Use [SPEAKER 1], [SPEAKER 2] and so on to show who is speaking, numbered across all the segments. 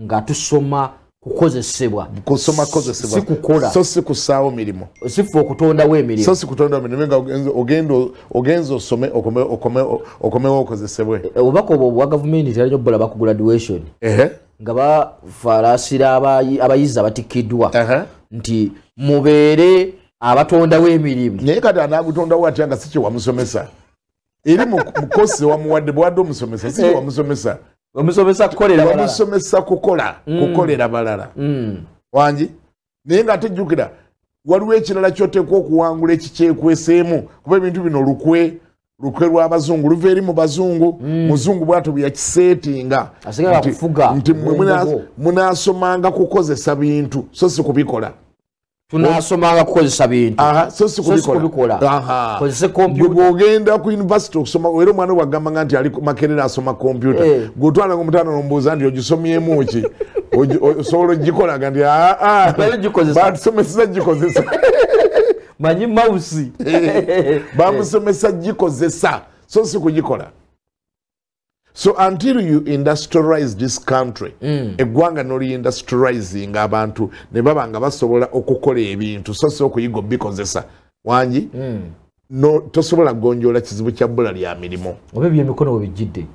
[SPEAKER 1] Nga tusoma kukozesebwa,
[SPEAKER 2] kusoma kukozesebwa,
[SPEAKER 1] si kukola,
[SPEAKER 2] so si kusaawo mirimu,
[SPEAKER 1] si ffe okutondawo emirimu,
[SPEAKER 2] so si kutondawo emirimu, nga ogenza osome okomewo okozesebwe.
[SPEAKER 1] Obubaka obwo obwa gavumenti teralina obulaba ku graduation, nga bafalaasira abayizi abatikkiddwa nti mubeere abatondawo emirimu.
[SPEAKER 2] Naye kati anaagutondawo atya nga si kye wamusomesa? Eri mu kosi wamuwadde, bwadde omusomesa si kye wamusomesa.
[SPEAKER 1] Omusomesa kukolera balala.
[SPEAKER 2] Wamusomesa kukola, kukolera balala. Wangi? Naye nga tejjukira waliwo ekirala ky'oteekwa okuwangula ekikyekweseemu, kuba ebintu bino lukwe lw'abazungu, luva eri mu bazungu. Muzungu bw'atyo bwe yakiseetinga nti munaasomanga kukozesa bintu so si kubikola.
[SPEAKER 1] Tunasomanga kukozesa bintu
[SPEAKER 2] so si kubikola.
[SPEAKER 1] Kozese kompyuta.
[SPEAKER 2] Bw'ogenda ku university okusoma, era omwana bw'agamba nti ali Makerere asoma kompyuta, gw'otwala ng'omutaano n'omubuuza nti ogisomyemu ki, osobola ogikola? Nga nti batusomeseza gikozesa,
[SPEAKER 1] manyi mouse,
[SPEAKER 2] bamusomesa gikozesa so si kugikola. So until you industrialize this country, eggwanga noli industrializing abantu ne baba nga basobola okukola ebintu so si okuyiga obikozesa, wangi no tosobola kugonjoola kizibu kya bbula lya mirimu.
[SPEAKER 1] Oba ebyemikono bwe bijjidde,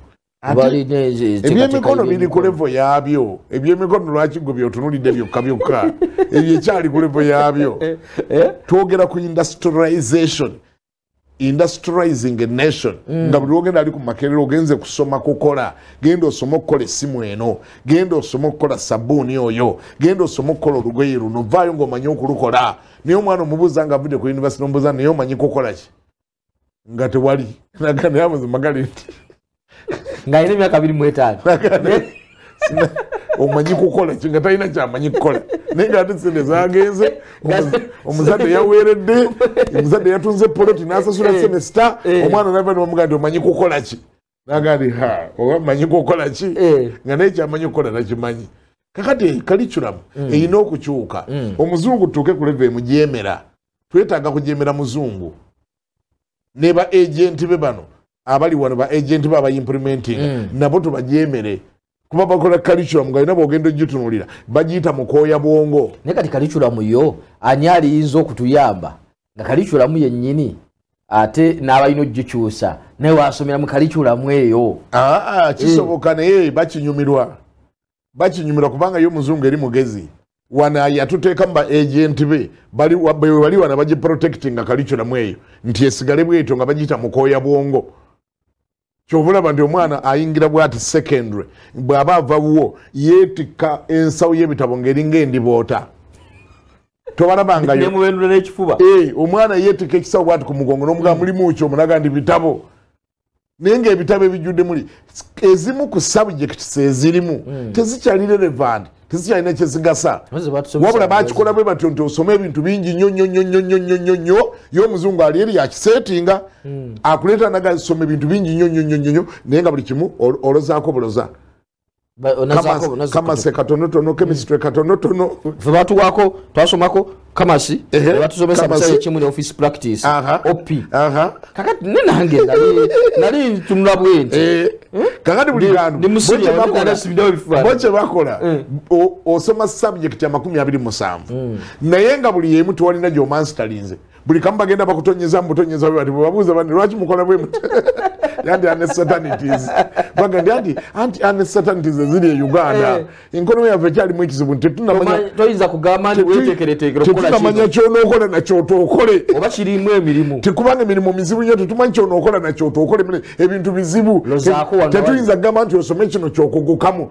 [SPEAKER 2] ebyemikono biri ku level yaabyo. Ebyemikono lwaki gwe byotunuulidde byokka byokka? Ebyo ekyali ku level yaabyo. Twogera ku industrialization, industrializing a nation, nga buli lwogenda ali ku Makerere ogenze kusoma kukola. Genda osome okukola essimu eno, genda osome okukola sabbuuni oyo, genda osome okukola olugoye luno, vaayo ng'omanyi okulukola. Naye omwana omubuuza nga avudde ku university, n'omubuuza naye omanyi kukola ki, nga tewali. Naye amazima gali nti
[SPEAKER 1] ng'alina emyaka 25
[SPEAKER 2] omanyi kukola ki, nga talina kyamanyi kukola, naye nga ate sente zagenze, omuzadde yaweeredde, omuzadde yatunze poloti n'asasula semester, omwana nava nebamugaa nti omanyi kukola ki, nagaa nti ha oba manyi kukola ki, nga naye kyamanyi kukola nakimanyi. Kakati curriculum erina okukyuka. Omuzungu tutuuke ku level emujeemera. Twetaaga kujeemera muzungu ne ba agent be bano abali wano, ba agent be abayimplementing nabo tubajeemere, kuba bakola curriculum nga alina bw'ogenda ogitunulira bagiyita mukooya bwongo.
[SPEAKER 1] Naye kati curriculum yo ani aliyinza okutuyamba nga curriculum yennyini ate n'abalina ogikyusa naye wasomera mu curriculum eyo?
[SPEAKER 2] Kisoboka, naye bakinyumirwa, bakinyumirwa kubanga yo omuzungu eri mugezi. Wano yatuteekamu ba agent be bali wano bagiprotectinga curriculum eyo nti esigale bwetyo nga bagiyita mukooya bwongo. Kyova olaba nti omwana ayingira bwati secondary, bw'aba ava wuwo yeetikka ensawo y'ebitabo ng'eringa endiboota. Tobalabangayo omwana yeetikka ekisawo bwati ku mugongo n'omugamba mulimu ki, omunaga nti bitabo, naye ng'ebitabo ebijjudde muli ezimu ku subjects ezirimu tezikyali relevant, tezikyalina kyezigasa. Wabula bakikola bwe batyo nti osome ebintu bingi nnyo nnyo nnyo nnyo nnyo nnyo nnyo. Ye omuzungu ali eri yakiseetinga, akuleeta naga soma ebintu bingi nnyo nnyo nnyo nnyo, naye nga buli kimu olozaako buloza. Kamase katonotono, chemistry katonotono.
[SPEAKER 1] Ffe batuwaako, twasomako kamasi, batusomesa musawo ekimu ne office practice, OP. Kakati ne nange nali ntunula bwe nti.
[SPEAKER 2] Kakati buli kantu bo kye bakola, osoma subject ya 27, naye nga buli emu tewalina gy'omansitalinze. Buli kamu bagenda bakutonyeza mubutonyeza bwe bati, bwe babuuza bandi lwaki mukola bwe muti, anti uncertainties, baga nti anti uncertainties eziri e Uganda, enkonomi yaffe ekyalimu ekizibu nti
[SPEAKER 1] toyinza kugamba nti weeteekereteekere okukola
[SPEAKER 2] tetunamanya kyonookola nakyotokole,
[SPEAKER 1] oba kirimu emirimu,
[SPEAKER 2] tekubanga emirimu mizibu nnyo, tetumanyi kyonookola nakyotokole, ebintu bizibu, tetuyinza kugamba nti osome kino kyokugukamu.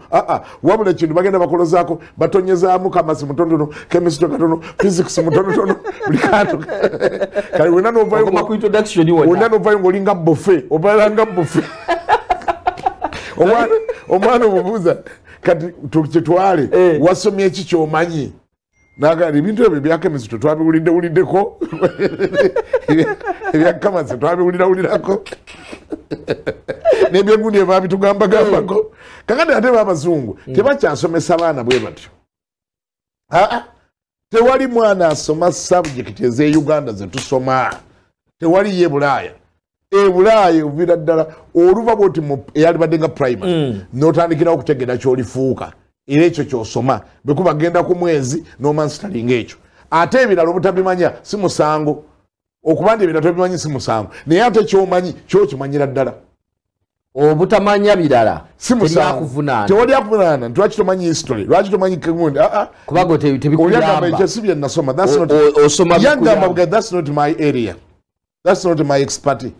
[SPEAKER 2] Wabula ekintu bagenda bakolozaako, batonyezaamu kamasi mutonotono, chemistry katono, physics mutonotono, buli kantu kale wena novayo ng'olinga buffet, obalanga buffet. Omwana omubuuza kati tukitwale wasomye eki kyomanyi, naga ebintu ebyo ebya chemistry twabiwulidde wuliddeko, ebya kamasi twabiwulirawulirako, n'ebyegundi ebabitugambagambako. Kakati ate b'abazungu tebakyasomesa baana bwe batyo. Tewali mwana asoma subject ez'e Uganda zetusoma, tewali ye Bulaaya. E Bulaaya ovira ddala oluva bwoti eyalibadde nga primary n'otandikirawo okutegeera ky'olifuuka. Era ekyo kyosoma bwe kuba genda ku mwezi n'omansitalinga ekyo. Ate ebirala obutabimanya si musango. Okuba nti ebirala tobimanyi si musango, naye ate kyomanyi kyokimanyira ddala.
[SPEAKER 1] Obutamanya birala
[SPEAKER 2] si musango, tewali akuvunaana nti lwaki tomanyi history, lwaki tomanyi gundi.
[SPEAKER 1] Kubanga tebikuyamba.
[SPEAKER 2] Ekyo si bye nasoma. Yagamba that's not my area, that's not my expertise,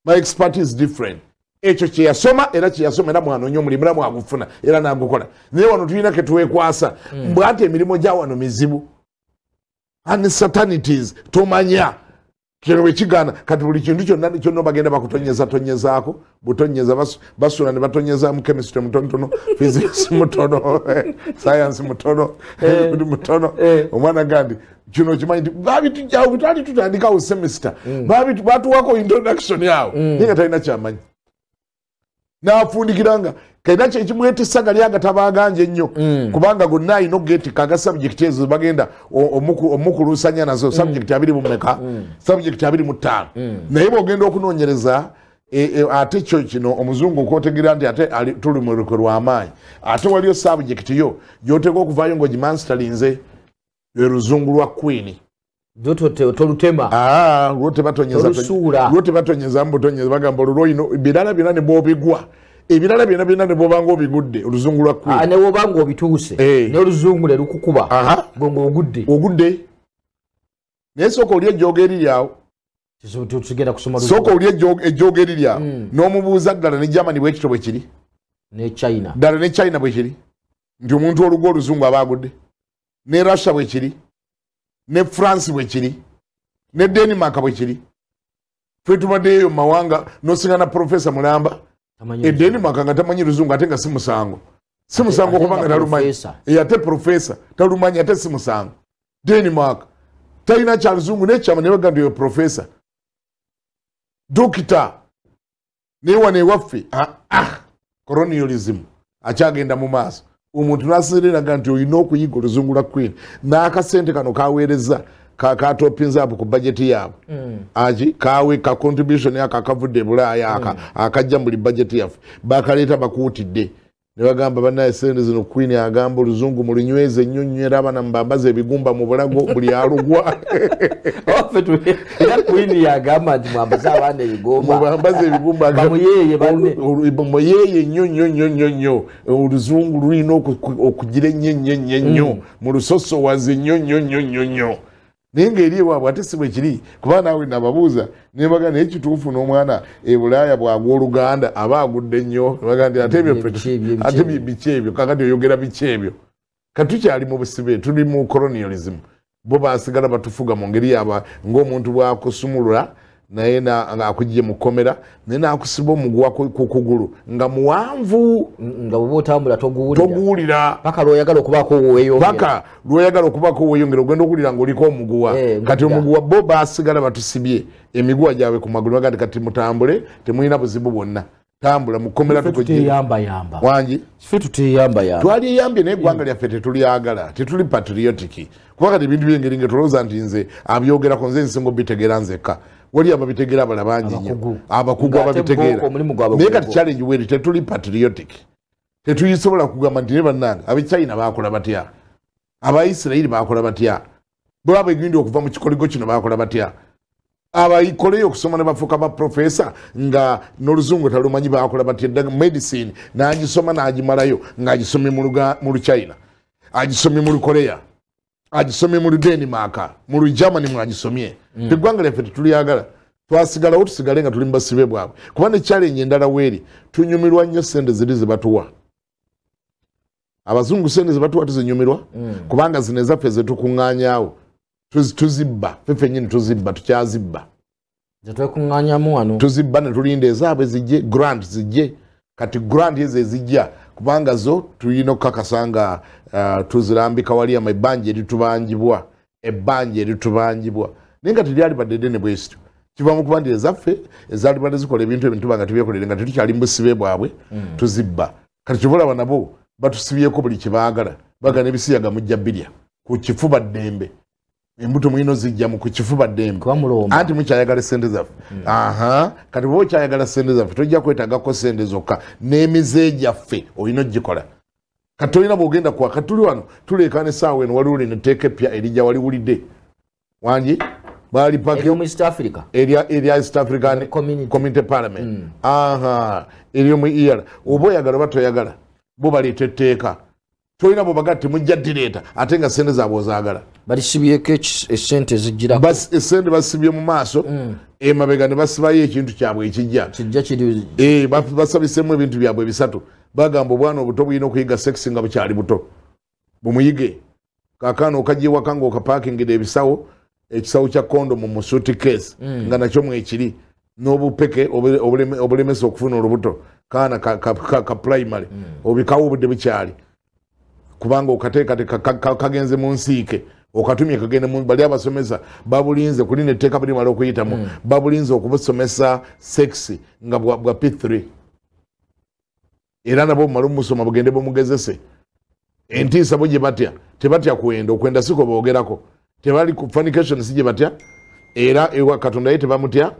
[SPEAKER 2] my expertise is different. Ekyo kyeyasoma era kyeyasoma era mwanoonya omulimu era mwagufuna era n'agukola. Naye wano tulina ke twekwasa mbw ate emirimu gya wano mizibu, uncertainties, tomanya kino bwe kigaana. Kati buli kintu kyonna kyonna bagenda bakutonyeza tonyezaako butonyeza, basula ne batonyezaamu chemistry mutonotono, physics mutono, science mutono, mutono. Omwana gandi kino kimanyi nti babitujjawo twali tutandikawo semester, batuwako introduction yawo, naye nga talina kyamanyi. N'afundikiranga kalina kyekimwetisa gali agatabaganje ennyo, kubanga gonna alina okugeetikka aga subject ezo bagenda omukulusanya nazo subject 24, subject 25. Naye bw'ogenda okunoonyereza ate kyo kino omuzungu okwotegeera nti ate tuli mu lukwe lw'amaanyi, ate waliyo subject yo gy'oteeka okuvaayo ng'ogimanstalinze, lwe luzungu lwa Queen.
[SPEAKER 1] Tolutema.
[SPEAKER 2] Lwo tebatonyeza mbutonyeza, bagamba olwo lwoyina ebirala byonna ne bw'obigwa, ebirala byonna byonna ne bw'obanga obigudde oluzungu lwa Queen.
[SPEAKER 1] Ne bw'obanga obituuse n'oluzungu ne lukukuba gwe ng'ogudde.
[SPEAKER 2] Ogudde. Naye sooka oli ejjooga eriri awo.
[SPEAKER 1] Tugenda kusoma
[SPEAKER 2] luzungu. Sooka oli ejjooga eriri awo n'omubuuza ddala ne Germany bwe kityo bwe kiri.
[SPEAKER 1] Ne China.
[SPEAKER 2] Ddala ne China bwe kiri. Nti omuntu olugwa oluzungu aba agudde. Ne Russia bwe kiri. Ne France bwe kiri. Ne Denmark bwe kiri. Ffe tubaddeyo mu mawanga n'osingana Profesa Mulamba e Denmark nga tamanyi luzungu ate nga si musango. Si musango kubanga talumanyi. Ate profesa talumanyi ate si musango. Denmark talina kya luzungu n'ekyama ne bagamba nti oyo profesa. Dokita naye wano ewaffe colonialism akyagenda mu maaso. Omuntu n'asinziriraga nti olina okuyiga oluzungu lwa Queen n'akasente kano kaweereza katopinza apo ku bajeti yaabwe aki kawe ka contribution yako akavudde e Bulaaya akajja mu buli bajeti yaffe bakaleeta bakuutidde ne bagamba bannaye sente zino Queen agamba oluzungu mulunyweze nnyo nnyo era abaana mubambaze ebigumba mu bulago buli alugwa.
[SPEAKER 1] Era Queen yagamba nti mwambaze abaana ebigumba,
[SPEAKER 2] mubambaze ebigumba
[SPEAKER 1] bamuyeeye banne,
[SPEAKER 2] muyeeye nnyo nnyo nnyo nnyo nnyo. Oluzungu lulina okugira ennyo ennyo ennyo nnyo mu lusosowaze nnyo nnyo nnyo nnyo nnyo. Naye ng'eri ewaabwe ate si bwe kiri, kuba naawe nababuuza ne bagamba naye kituufu n'omwana e Bulaaya bw'agwa Oluganda aba agudde nnyo. Ne bagamba nti ate ebyo ate biki ebyo, kakati oyogera biki ebyo. Kati tukyali mu busibe, tuli mu colonialism. Bo basigala batufuga mu ngeri yaba ng'omuntu bw'akusumulula naye ng'akugye mu kkomera naye n'akusiba omuguwa ku kugulu nga muwanvu,
[SPEAKER 1] nga bw'oba otambula
[SPEAKER 2] toguwulira
[SPEAKER 1] paka lw'oyagala okubaako weeyongera,
[SPEAKER 2] paka lw'oyagala okubaako weeyongera ogenda okuwulira ng'oliko omuguwa. Kati omuguwa bo basigala batusibye emiguwa gyabwe ku magulu, bagamba kati mutambule temulina buzibu bwonna, tambula mu kkomera
[SPEAKER 1] tuteyambayamba.
[SPEAKER 2] Wangi
[SPEAKER 1] ffe tuteyambayamba,
[SPEAKER 2] twaliyambye naye eggwanga lyaffe tetulyagala, tetuli patriotic. Kuba kati ebintu by'engeri nga tolowooza nti nze abyogerako nze nsinga obitegeera nzekka, wali ababitegeera abalala bangi nnyo, abakugu ababitegeera. Naye kati challenge weri tetuli patriotic, tetuyisobola kugamba nti ne bannange ab'Echina baakola batya, Abaisirayiri baakola batya, bo ab'egindi okuva mu kikoligo kino baakola batya, abayikoleyo okusoma ne bafuuka ba profesa nga n'oluzungu talumanyi baakola batya, medicine n'agisoma n'agimalayo ng'agisomye mu Luchina, agisomye mu Lukorea, agisomye mu Ludenmark, mu Lugermany mwagisomye. Eggwanga lyaffe tetulyagala, twasigalawo tusigale nga tuli mu basibe bwabwe. Kuba ne challenge endala weeri, tunyumirwa nnyo sente ziri ze batuwa. Abazungu sente ze batuwa tuzinyumirwa, kubanga zino ezaffe ze tukuŋŋaanyaawo tuzibba, ffe ffennyini tuzibba, tukyazibba.
[SPEAKER 1] Twekuŋŋaanyamu wano
[SPEAKER 2] tuzibba ne tulinda ezaabwe zijje, grant zijje. Kati grant ezo ezijja kubanga zo tulina okukakasa nga tuzirambika wali ama ebbanja eritubanjibwa, ebbanja eritubanjibwa. Naye nga teryali badde ddene bwe sityo, kiva mu kuba nti ezaffe ezaalibadde zikola ebintu ebintu nga tubyekolere nga tetukyali mu busibe bwabwe, tuzibba. Kati kyova olaba nabo batusibyeko buli kye baagala, bagana ebisiyaga mujja birya ku kifuba ddembe, embuto mulina ozijjamu ku kifuba ddembe, anti mukyayagala sente zaffe. Kati bw'oba okyayagala sente zaffe tojja kwetaagako sente zokka, n'emize gyaffe olina ogikola. Katolina bwogenda kwa katuli wano tuleekaana essaawa eno waliwo lino etteeka eppya erijja waliwulidde wangi bali paki
[SPEAKER 1] mu East Africa
[SPEAKER 2] erya East African Community Parliament. Aha, eryo mu ER oba oyagala oba toyagala bo baleeta etteeka tolina bwe bagati mujja ddireeta ate nga ssente zaabwe ozaagala
[SPEAKER 1] balisibyeko essente ezijjirako
[SPEAKER 2] essente basibye mu maaso emabega ne basibayo ekintu kyabwe ekijja
[SPEAKER 1] kijja kiri
[SPEAKER 2] basabisemu ebintu byabwe bisatu. Bagamba obwana obuto bulina okuyiga sex nga bukyali buto bumuyige kakaano okajja ewaka ng'okapaakingira ebisawo ekisawo kya kondomu mu suitcase nga nakyo mwekiri n'obupeke obulemesa okufuna olubuto kaana ka primary obikawo obudde bukyali kubanga okateekateeka kagenze mu nsiike okatumye kagende mu bali abasomesa babulinze kulina etteeka bulimala okuyitamu babulinze okubusomesa sex nga bwa P3 era nabo bumala omusoma bugende bumugezese entiisa bo gye batya tebatya kwenda okwenda siko boogerako tebali ku fornication si gye batya era ewa Katonda ye tebamutya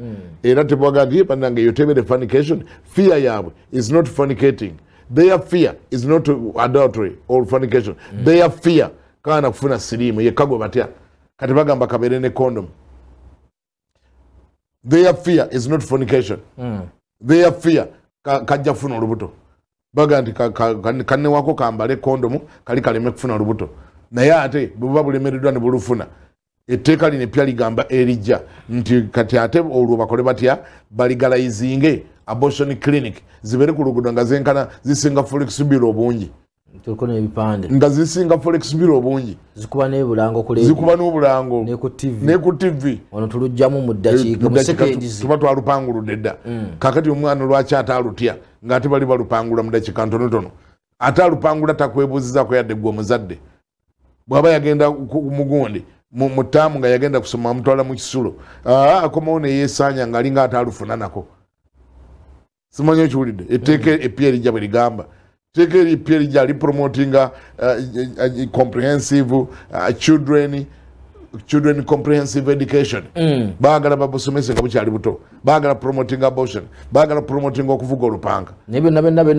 [SPEAKER 2] era tebaga nti bannange eyo tebere fornication. Fear yaabwe is not fornicating. Their fear is not adultery or fornication. Their fear kaana kufuna siriimu yekka gwe batya kati bagamba kabeere ne condom. Their fear is not fornication. Their fear kajja kufuna olubuto baga nti kannewako kambale kondomu kali kaleme kufuna olubuto naye ate bwe buba bulemereddwa ne bulufuna etteeka lino eppya ligamba erijja nti kati ate olwo bakole batya baligalayizinge abortion clinic zibeere ku luguudo nga zenkana zisinga forex bureau obungi
[SPEAKER 1] tuliko n'ebipande
[SPEAKER 2] nga zisinga forex bureau obungi
[SPEAKER 1] zikuba n'ebulango ku
[SPEAKER 2] zikuba n'obulango
[SPEAKER 1] ne ku TV ono tulujjamu mu ddakiika mu seconds
[SPEAKER 2] tuba twalupanguludde dda. Kakati omwana lwaki ate alutya ng'ate bali balupangula mu ddakiika ntonotono ate alupangula takwebuuzizaako yadde ggwe omuzadde bw'aba yagenda mugundi mu ttaamu nga yagenda kusoma amutwala mu kisulo akomawo ne yeesaanya ng'alinga ate alufuna nako. Simanyi okiwulidde etteeka eppya erijja bwe ligamba etteeka eppya erijja lipromotinga comprehensive children comprehensive education. Baagala babusomese nga bukyali buto baagala promoting abortion baagala promoting okuvuga olupanga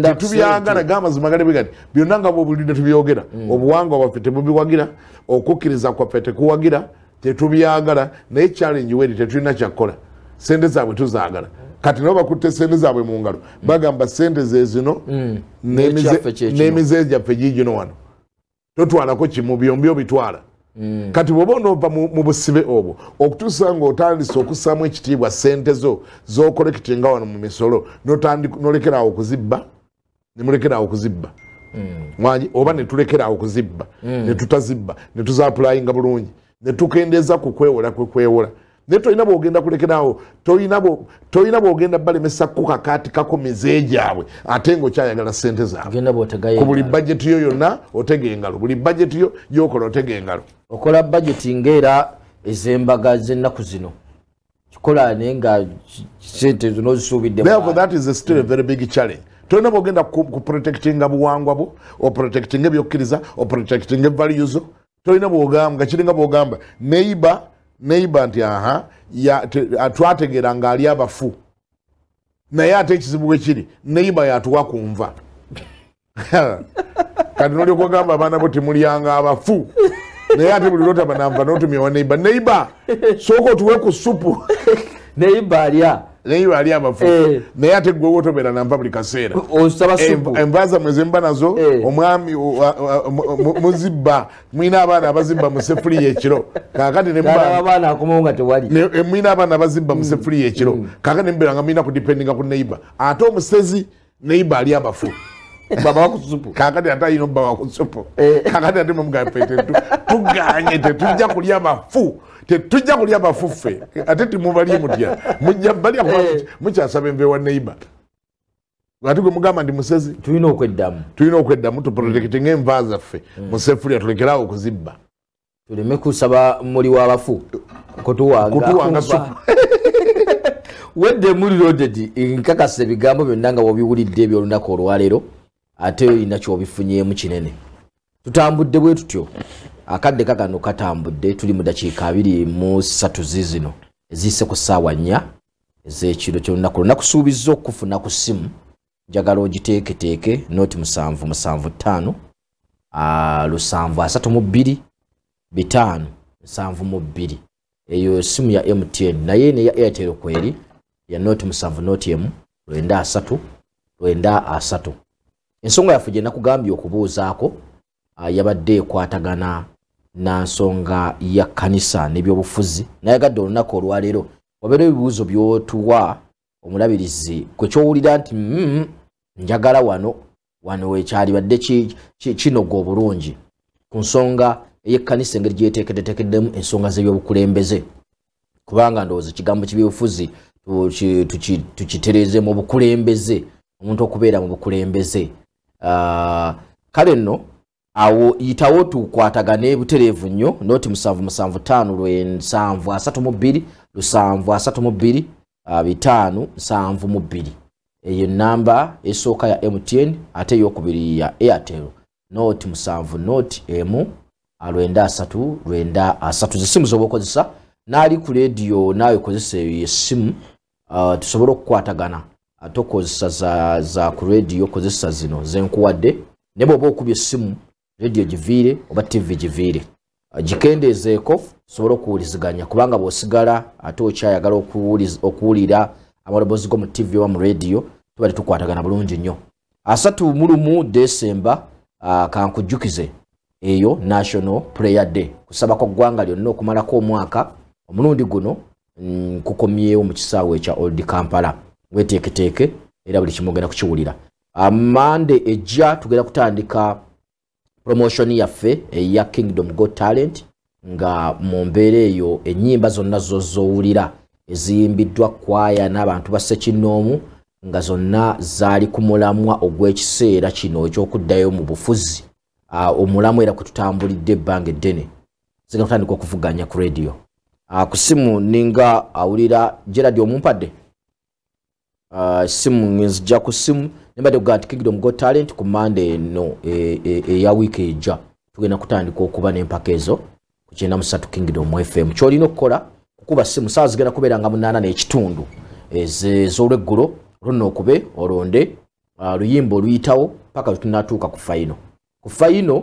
[SPEAKER 2] tetubyagala g'amazima gali bwe gati byonna nga bw'obulidde tubyogera obuwangwa bwaffe tebubiwagira okukkiriza kwaffe tekuwagira tetubyagala naye challenge weri tetulina kyakukola sente zaabwe tuzaagala kati nabo bakutte sente zaabwe mu ngalo bagamba sente ze zino n'emize gyaffe giigino wano totwalako kimu byombi obitwala. Kati bw'oba onoova mu busibe obwo okutuusa ng'otandise okussaamu ekitiibwa sente zo z'okolekitinga wano mu misolo n'olekerawo okuzibba ne mulekerawo okuzibba mwanyi oba ne tulekerawo okuzibba ne tutazibba ne tuzaapulayinga bulungi ne tukendeeza ku kwewola kwe naye tolina bw'ogenda kulekerawo tolina bw'ogenda balemesa kukakaatikako mize gyabwe ate ng'okyayagala ssente zaabwe ku buli bajeti yo yonna otega engalo buli bajeti yo y'okola otega engalo
[SPEAKER 1] okola bajeti ng'era ez'embaga z'ennaku zino kikola naye nga ssente zino ozisuubidde.
[SPEAKER 2] Therefore that is still a very big challenge. Tolina bw'ogenda kuprotectinga buwangwa bwo oprotectinga ebyokkiriza oprotectinga values zo tolina bw'ogamba nga kiringa bw'ogamba neighbor nti aha twategeera ng'ali abafu naye ate ekizibu bwe kiri neighbor yatuwa ku nva kati n'olyoka ogamba abaana bo temulyanga abafu naye ate buli lwotaba nanva n'otumya wa neighbor neighbor sooka otuwe ku supu
[SPEAKER 1] neighbor alya
[SPEAKER 2] naye ali abafu naye ate gwe wotobeera nanva buli kaseera
[SPEAKER 1] osaba supu
[SPEAKER 2] enva zammwe ze mba nazo omwami muzibba mwina abaana abazibba mu sefuliya ekiro kaakati
[SPEAKER 1] abaana akomawo nga tewali
[SPEAKER 2] mwina abaana abazibba mu sefuliya ekiro kaakati nembeera nga mulina kudipendinga ku neighbor ate omusezi neighbor ali abafu
[SPEAKER 1] babawa ku supu
[SPEAKER 2] kaakati ate alina obbawa ku supu kaakati ate mwemugambe tuganye tetujja kulya bafu tetujja kulya bafu ffe ate temubalye mutya mujja balya mukyasaba enva ewa neighbor ate gwe mugamba ndi musezi
[SPEAKER 1] tulina
[SPEAKER 2] okweddamu tuprotectinga enva zaffe mu sefuliya tulekerawo okuzibba
[SPEAKER 1] tuleme kusaba muli w'abafu kutuwanga supu. Wedde muli loaded nkakasa ebigambo byonna nga bw'obiwulidde eby'olunaku olwaleero ate olina ky'obifunyeemu kinene. Tutambudde bwe tutyo akadde kakano katambudde tuli mu dakiika 23 zizino eziyise ku ssaawa 4 ez'ekiro ky'olunaku luno. Nakusuubizza okufuna ku ssimu njagala ogiteeketeeke noti 775 732 5 72. Eyo simu ya MTN, naye ne ya Airtel kweri ya noti 7 noti emu 93 93. Ensonga yaffe gye nakugambye okubuuzaako yabadde ekwatagana na nsonga ya kanisa n'ebyobufuzi. Nayagadde olunaku olwaleero wabeerewo ebibuuzo by'otuwa omulabirizi kwe ky'owulira nti njagala wano wano ekyalibadde kinoga obulungi ku nsonga ey'ekkanisa engeri gyeteekeddeteekeddemu ensonga z'ebyobukulembeze, kubanga ndowooza ekigambo ky'ebyobufuzi tukitereeze mu bukulembeze, omuntu okubeera mu bukulembeze. Kale nno awo yitawo tukwatagane butereevu nnyo noti 775 732 732 5 72. Eyo namba esooka ya MTN, ate eyokubiri ya Airtel noti 7 noti emu 93 93. Zisimu z'oba okozesa n'ali ku rediyo naawe kozesa eyo essimu tusobole okukwatagana. Ate okozesa za ku rediyo kozesa zino zenkuwadde, ne bw'oba okubye essimu rediyo giviire oba TV giviire, gikendeezeeko tusobole okuwuliziganya, kubanga bw'osigala ate okyayagala okuwulira amaloboozi go mu TV oba mu rediyo tuba tetukwatagana bulungi nnyo. 31 Desemba kankujjukize eyo National Prayer Day, kusaba kwa ggwanga lyonna okumalako omwaka. Omulundi guno kukomyewo mu kisaawe ekya Old Kampala. Weteeketeeke era buli kimu ogenda kukiwulira. Mande ejja tugenda kutandika promotion yaffe eya Kingdom Got Talent, nga mu mbeera eyo ennyimba zonna z'owulira eziyimbiddwa kwaya n'abantu ba ssekinnoomu nga zonna zaali ku mulamwa ogw'ekiseera kino eky'okuddayo mu bufuzi. Omulamu era kwe tutambulidde ebbanga eddene, zigenda kutandika okuvuganya ku rediyo. Ku simu ninga awulira Gerard omumpadde simu nzija ku simu nembadde kugamba nti Kingdom Got Talent ku Mande eno eya wiiki ejja tugenda kutandika okuba n'empaka ezo ku 93 Kingdom FM. Ky'olina okukola kukuba simu, saawa zigenda kubeera nga 8:15 ez'olweggulo, olwo okube olonde luyimba oluyitawo paka lwe tunaatuuka ku fayino. Ku fayino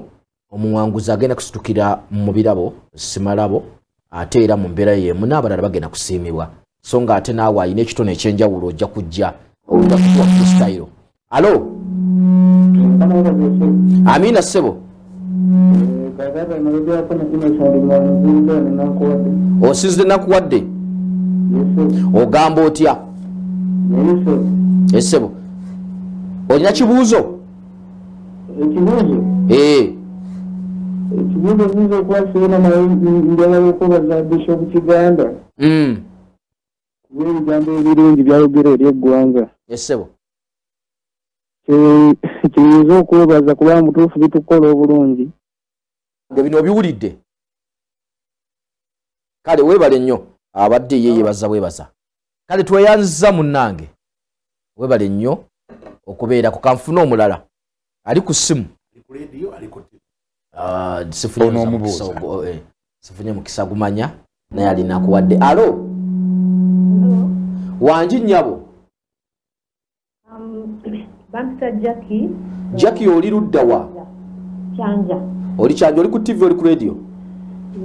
[SPEAKER 1] omuwanguzi agenda kusitukira mu birabo simalabo, ate era mu mbeera y'emu n'abalala bagenda kusiimibwa. So nga ate naawe alina ekitone ekyenjawulo ojja kujja ojja kukuwa freestyle. Alo, Amina ssebo. Osinzidde nakuwadde, ogamba otya? Essebo, olina kibuuzo?
[SPEAKER 3] Ekibuuzo? Ekibuuzo nyinza okuba sirina, naye njagala okwebaza Bishop Kiganda kuba ebigambo ebirungi byayogera eri eggwanga.
[SPEAKER 1] Essebo,
[SPEAKER 3] kiyinza okwebaza kuba mutuufu bitukola obulungi.
[SPEAKER 1] Nga bino obiwulidde. Kale weebale nnyo, abadde ye yeebaza bwebaza. Kale tweyanziza munnange, weebale nnyo okubeerako. Kanfune omulala ali ku ssimu. Sifunye mukisa gumanya naye alina kuwadde. Alo, wangi nnyabo.
[SPEAKER 4] Bampita Jackie.
[SPEAKER 1] Jackie oli ludda wa?
[SPEAKER 4] Kyanja.
[SPEAKER 1] Oli Kyanja, oli ku TV oli ku radio?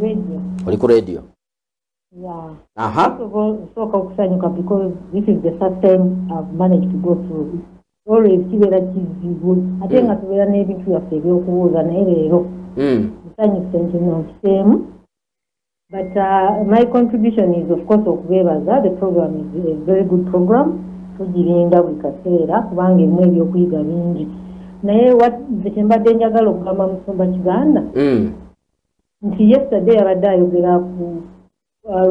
[SPEAKER 4] Radio.
[SPEAKER 1] Oli ku radio.
[SPEAKER 4] Yeah.
[SPEAKER 1] Aha.
[SPEAKER 4] First of all, nsooka okusanyuka because this is the first time I've managed to go through. Always kibeera kizibu ate nga tubeera n'ebintu byaffe ebyokubuuza, naye leero nsanyuse nti nonkiseemu. But my contribution is of course okubeebaza. The program is a very good program, tugirinda buli kaseera kubanga erimu ebyokuyiga bingi. Naye nze kyembadde njagala okugamba Musumba Kiganda nti yesterday abadde ayogera ku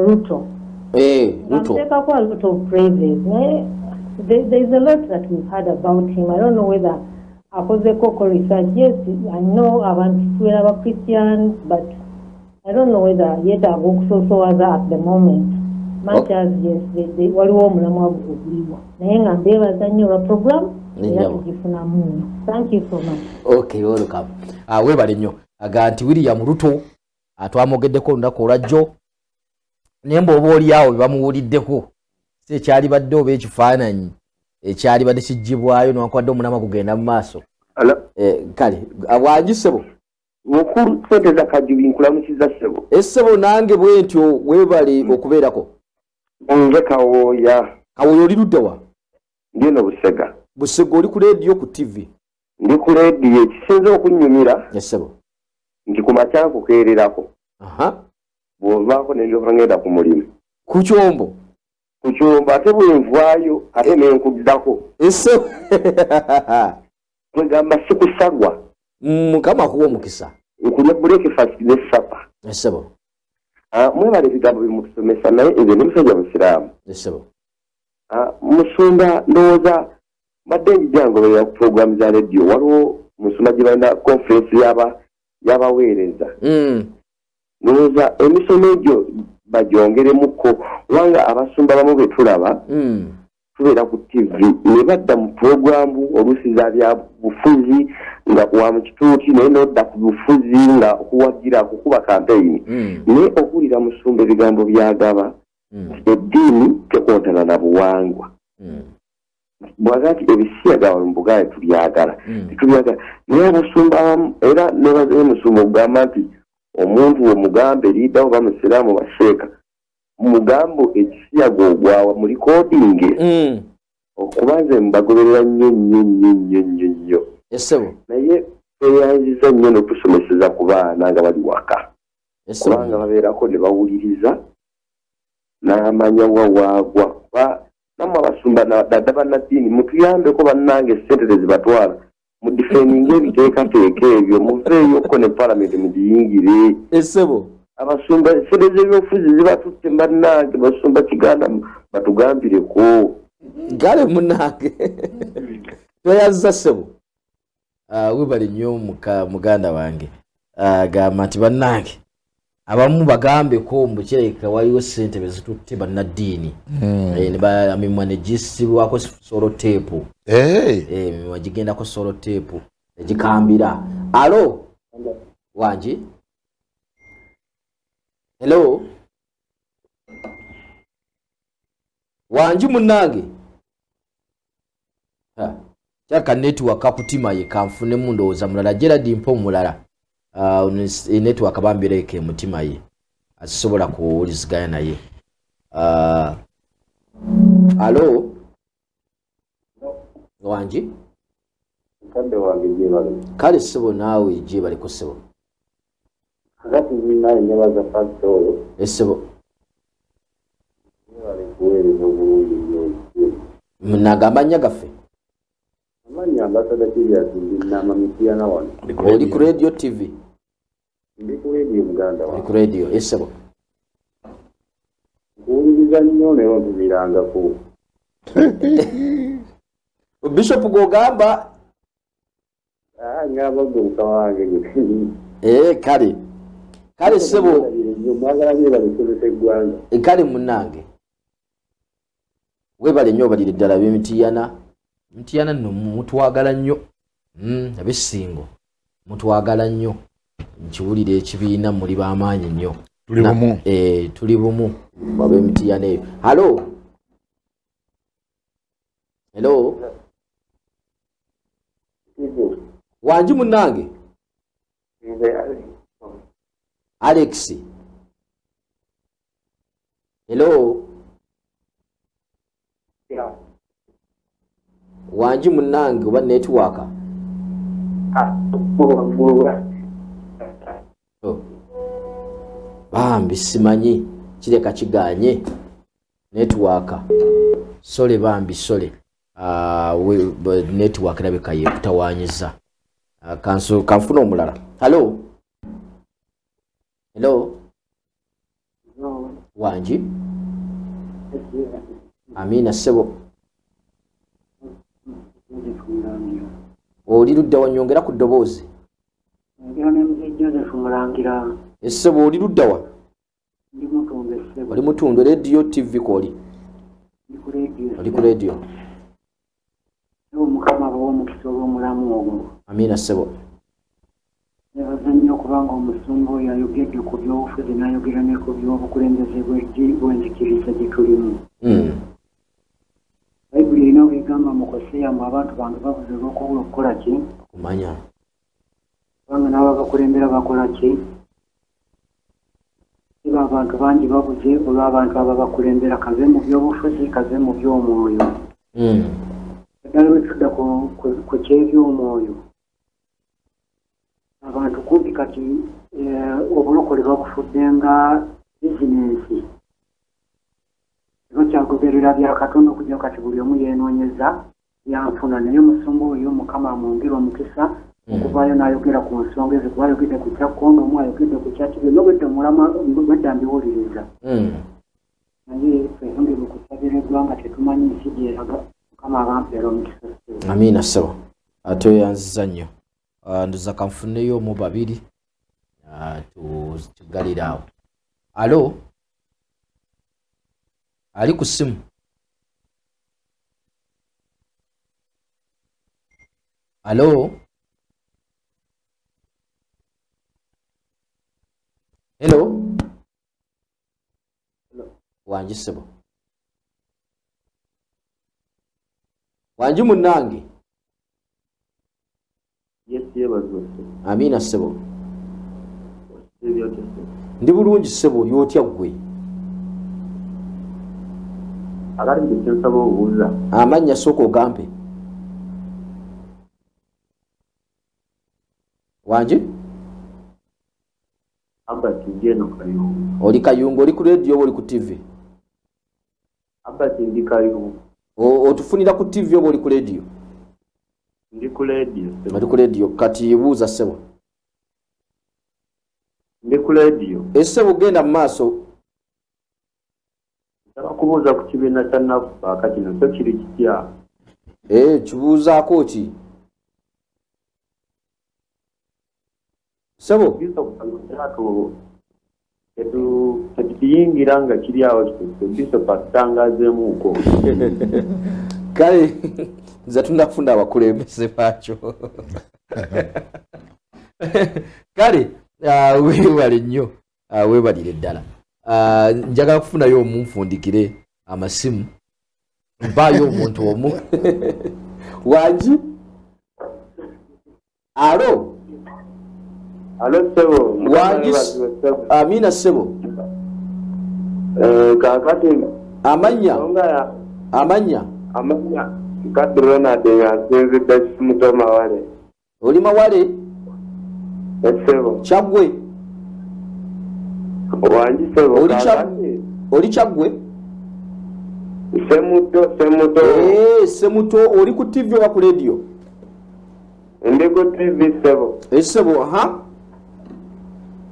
[SPEAKER 4] Ruto.
[SPEAKER 1] Ruto.
[SPEAKER 4] Amuteekako a lot of praises, naye there is a lot that we've heard about him. I don't know whether akozeko research. Yes, I know abantu tubeera ba Christians, but I don't know whether yeetaaga okusoosowaza at the moment. Much as yes, waliwo omulamwa oguliwo, naye nga mbeebaza nnyo olwa program era tugifunamu nnyo. Thank you so much.
[SPEAKER 1] Okay, welcome. Weebale nnyo. Aga nti William Ruto twamwogeddeko olunaku olwajjo, naye mbw'oba oli awo bye bamuwuliddeko si ekyalibadde oba ekifaananyi ekyalibadde kiggyibwayo newankubadde omulamwa gugenda mu maaso. Kale wangi ssebo.
[SPEAKER 5] Mukulu sente za Kajubi nkulamusiza ssebo.
[SPEAKER 1] Essebo nange bwentyo weebale okubeerako.
[SPEAKER 5] Nze Kawooya.
[SPEAKER 1] Kawooya oli ludda wa?
[SPEAKER 5] Ndi eno Busega.
[SPEAKER 1] Busega oli ku leediyo ku TV?
[SPEAKER 5] Ndi ku leediyo. Ekisinze okunnyumira
[SPEAKER 1] essebo
[SPEAKER 5] nti ku makya nkukeererako. Bw'ovaako ne ndyoka ngenda ku mulimu.
[SPEAKER 1] Ku kyombo?
[SPEAKER 5] Ku kyombo ate bwe nvaayo ate ne nkuddako.
[SPEAKER 1] Essebo.
[SPEAKER 5] Kwegamba sikusalwa.
[SPEAKER 1] Mukama akuwa omukisa.
[SPEAKER 5] Nkulya breakfast ne supper.
[SPEAKER 1] Essebo.
[SPEAKER 5] Mwebale ebigambo bimutusomesa naye nze ndi musajja musiraamu.
[SPEAKER 1] Essebo.
[SPEAKER 5] Musumba ndowooza mbadde njija ngoberera ku puroguramu za leediyo waliwo musumba gye balina conference y'abaweereza. Ndowooza emisomo egyo bagyongeremukko kubanga abasumba bamu be tulaba tubeera ku TV ne badda mu puroguramu oluusi za bya bufuzi nga wa mu kituuti naye n'odda ku bufuzi nga okuwagira kukuba kampeyini. Naye okuwulira musumba ebigambo by'agaba eddiini tekontana na buwangwa. Bw'aga nti ebisiyaga wano mu Buganda tubyagala tetubyagala naye abasumba abamu era nebaza musumba okugamba nti omuntu omugambe liidawo bamusiraamu basheeka mugambo ekisiyaga ogwawa mu likodinge okuba nze mbagoberera nnyo nnyo nnyo nnyo nnyo nnyo.
[SPEAKER 1] Essebo.
[SPEAKER 5] Naye tweyanziza nnyo n'okusomeseza ku baana nga bali waka kubanga babeerako ne bawuliriza n'amanya wa waagwa. Nammwe abasumba ddala bannaddiini mutuyambeko bannange essente tezibatwala mudifeninga ebiteekateeka ebyo muveeyokko ne paalamenti mugiyingire.
[SPEAKER 1] Essebo.
[SPEAKER 5] Abasumba essente z'ebyobufuzi zibatutte bannange basumba Kiganda batugambireko.
[SPEAKER 1] Gale munnange. Tweyanziza ssebo. Webale nnyo muganda wange. Gamba nti bannange abamu bagambeko mbu kirabika waliwo ssente be zitutte bannaddiini. Emimwa ne gisibwako soloteepu. Emimwa gigendako soloteepu egikambira. Alo? Wangi? Hello? Wangi munnange? Kyaka network kakutima ye kanfunemu ndowooza mulala. Gerald mpa omulala. Network bambireke mutima ye asobola kuwuliziganya naye. Alo? Wangi?
[SPEAKER 5] Mukadde wange gyebale.
[SPEAKER 1] Kale ssebo naawe gyebaleko ssebo.
[SPEAKER 5] Kakati naye nnebaza pasita oyo.
[SPEAKER 1] Essebo.
[SPEAKER 5] Mwebale kuweereza obulungi nnyo.
[SPEAKER 1] Munnange amannya gaffe?
[SPEAKER 5] Amannya Ambassador Julius ndi Nama Mityana wano.
[SPEAKER 1] Oli ku Radio TV?
[SPEAKER 5] Ndi ku radio muganda wange.
[SPEAKER 1] Oli ku radio, essebo.
[SPEAKER 5] Nkuwuliriza nnyo naye ontumirangako.
[SPEAKER 1] Bishop gw'ogamba?
[SPEAKER 5] Ngamba gwe mukama wange
[SPEAKER 1] gwe. Kale. Kale ssebo.
[SPEAKER 5] Mwagala mwebale kusomesa eggwanga.
[SPEAKER 1] Kale munnange. Weebale nnyo obalire ddala ab'Emityana. Mityana nno mutwagala nnyo. Ab'Essingo mutwagala nnyo. Nkiwulira ekibiina muli b'amaanyi nnyo.
[SPEAKER 2] Tuli bumu.
[SPEAKER 1] Tuli bumu ab'Emityana eyo. Hello? Hello? Wangi munnange? Alex. Hello? Wangi munnange oba network? Bambi simanyi kireka kiganye network. Sole bambi sole. Network erabika yekutawaanyiza. Kanfuna omulala. Hello? Hello? Wangi? Amina ssebo. Oli ludda wa nyongera ku ddoboozi? Essebo oli ludda wa? Oli Mutundu. Radio TV kw'oli? Oli ku radio.
[SPEAKER 3] Mukama abawe omukisa olw'omulamu ogwo.
[SPEAKER 1] Amina ssebo.
[SPEAKER 3] Nebaza nnyo okubanga omusumba oyo ayogedde ku by'obufuzi n'ayogera ne ku by'obukulembeze bw'enzikiriza gye tulimu. Bayibuli erina bw'egamba mu Koseya mbu abantu bange babuze olw'okubula okukola ki?
[SPEAKER 1] Okumanya.
[SPEAKER 3] Kubanga n'ababakulembera bakola ki? Kiba abantu bangi babuze olw'abantu ababakulembera, kave mu by'obufuzi, kave mu by'omwoyo. Naddala bwe tudda ku ky'ebyomwoyo, abantu kumpi kati obulokole bakufudde nga bizinensi. Bakyagoberera bya Katonda okujja kati buli omu yeenoonyeza byanfuna. Naye omusumba oyo Mukama amwongere omukisa okuvaayo n'ayogera ku nsonga ezo, kuba ayogedde ku kya kondomu, ayogedde ku kya ki, byonna obwedda mulama bwedda mbiwuliriza. Naye tweyongere okusabira eggwanga, tetumanyi nsi gyeraga. Mukama abampeera omukisa.
[SPEAKER 1] Amiina ssebo, tweyanziza nnyo. Ndoza kanfuneyo omu babiri tugalire awo. Alo, ali ku ssimu? Alo, hello. Wangi ssebo, wangi munnange. Amiina ssebo. Ndi bulungi ssebo, oli otya ggwe? Amannya sooka ogampe. Wangi? Oli Kayunga, oli ku radio oba oli ku TV? Otufunira ku TV oba oli ku radio?
[SPEAKER 6] Ndi ku radio.
[SPEAKER 1] Oli ku radio, kati buuza ssebo.
[SPEAKER 6] Ndi ku radio.
[SPEAKER 1] Essebo genda mu maaso.
[SPEAKER 6] Nsaba kubuuza ku kibiina kya NAFPAC kino kyo kiri kitya?
[SPEAKER 1] Kibuuzaako ki? Ssebo?
[SPEAKER 6] Tetukiyingira nga kiri awo kityo, Bishop atutangaazeemuuko.
[SPEAKER 1] Kale nze tunafuna abakulembeze baakyo. Kale weebale nnyo, weebalire ddala. Njagala kufunayo omu nfundikire amasimu, mpaayo omuntu omu. Wangi? Alo?
[SPEAKER 6] Alo ssebo.
[SPEAKER 1] Wangi? Amina ssebo.
[SPEAKER 6] Kaakati
[SPEAKER 1] amannya? Amannya?
[SPEAKER 6] Amannya Kaddu Ronald nga nsinzidde Muto Mawale.
[SPEAKER 1] Oli Mawale?
[SPEAKER 6] Ssebo.
[SPEAKER 1] Kyaggwe?
[SPEAKER 6] Wangi ssebo.
[SPEAKER 1] Oli Kyaggwe?
[SPEAKER 6] Ssemuto, Ssemuto.
[SPEAKER 1] Ssemuto, oli ku TV oba ku radio?
[SPEAKER 6] Ndi ku TV ssebo.
[SPEAKER 1] Ssebo, aha.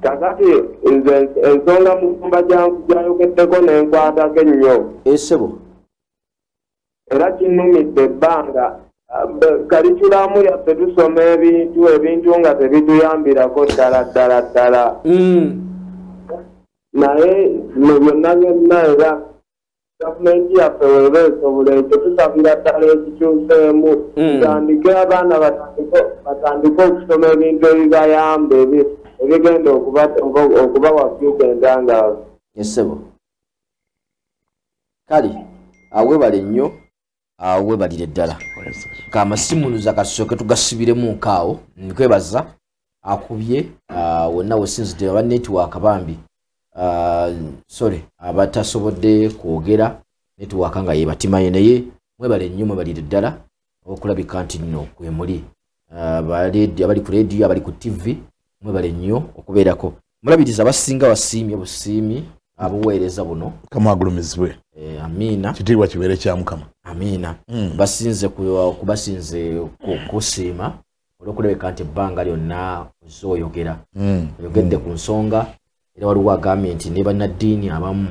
[SPEAKER 6] Kakati nze ensonga musumba gyayogeddeko nenkwatako ennyo.
[SPEAKER 1] Ssebo.
[SPEAKER 6] Era kinnumidde ebbanga. Kalikulamu yaffe tusoma ebintu nga tebituyambirako ddala ddala ddala. Naye mu byonna byonna era gavumenti yaffe weeba esobola ekyo, tusabira ddala ekikyuseemu. Tutandike abaana batandike okusoma ebintu ebibayamba ebigenda okubawa fyuka entangaavu.
[SPEAKER 1] Ssebo. Kale weebale nnyo, weebalire ddala. Kamasimu kasooke tugasibiremu nkaawo. Nkwebaza akubye wonna wesinzidde aba netiwaaka bambi. Sorry, abatasobodde kwogera netiwaaka nga yebatimaye, naye mwebale nnyo, mwebalire ddala okulabika nti nno kwe muli. Abali ku radio, abali ku TV, mwebale nnyo okubeerako. Mulabiriza abasinga basiimye busiimi abuweereza buno.
[SPEAKER 2] Mukama agulumizibwe.
[SPEAKER 1] Amiina.
[SPEAKER 2] Kitiibwa kibeere kya Mukama.
[SPEAKER 1] Amiina. Basinze kusiima olw'okulabika nti ebbanga lyonna ozze oyogera. Oyogedde ku nsonga, era waliwo agambye nti ne bannaddiini abamu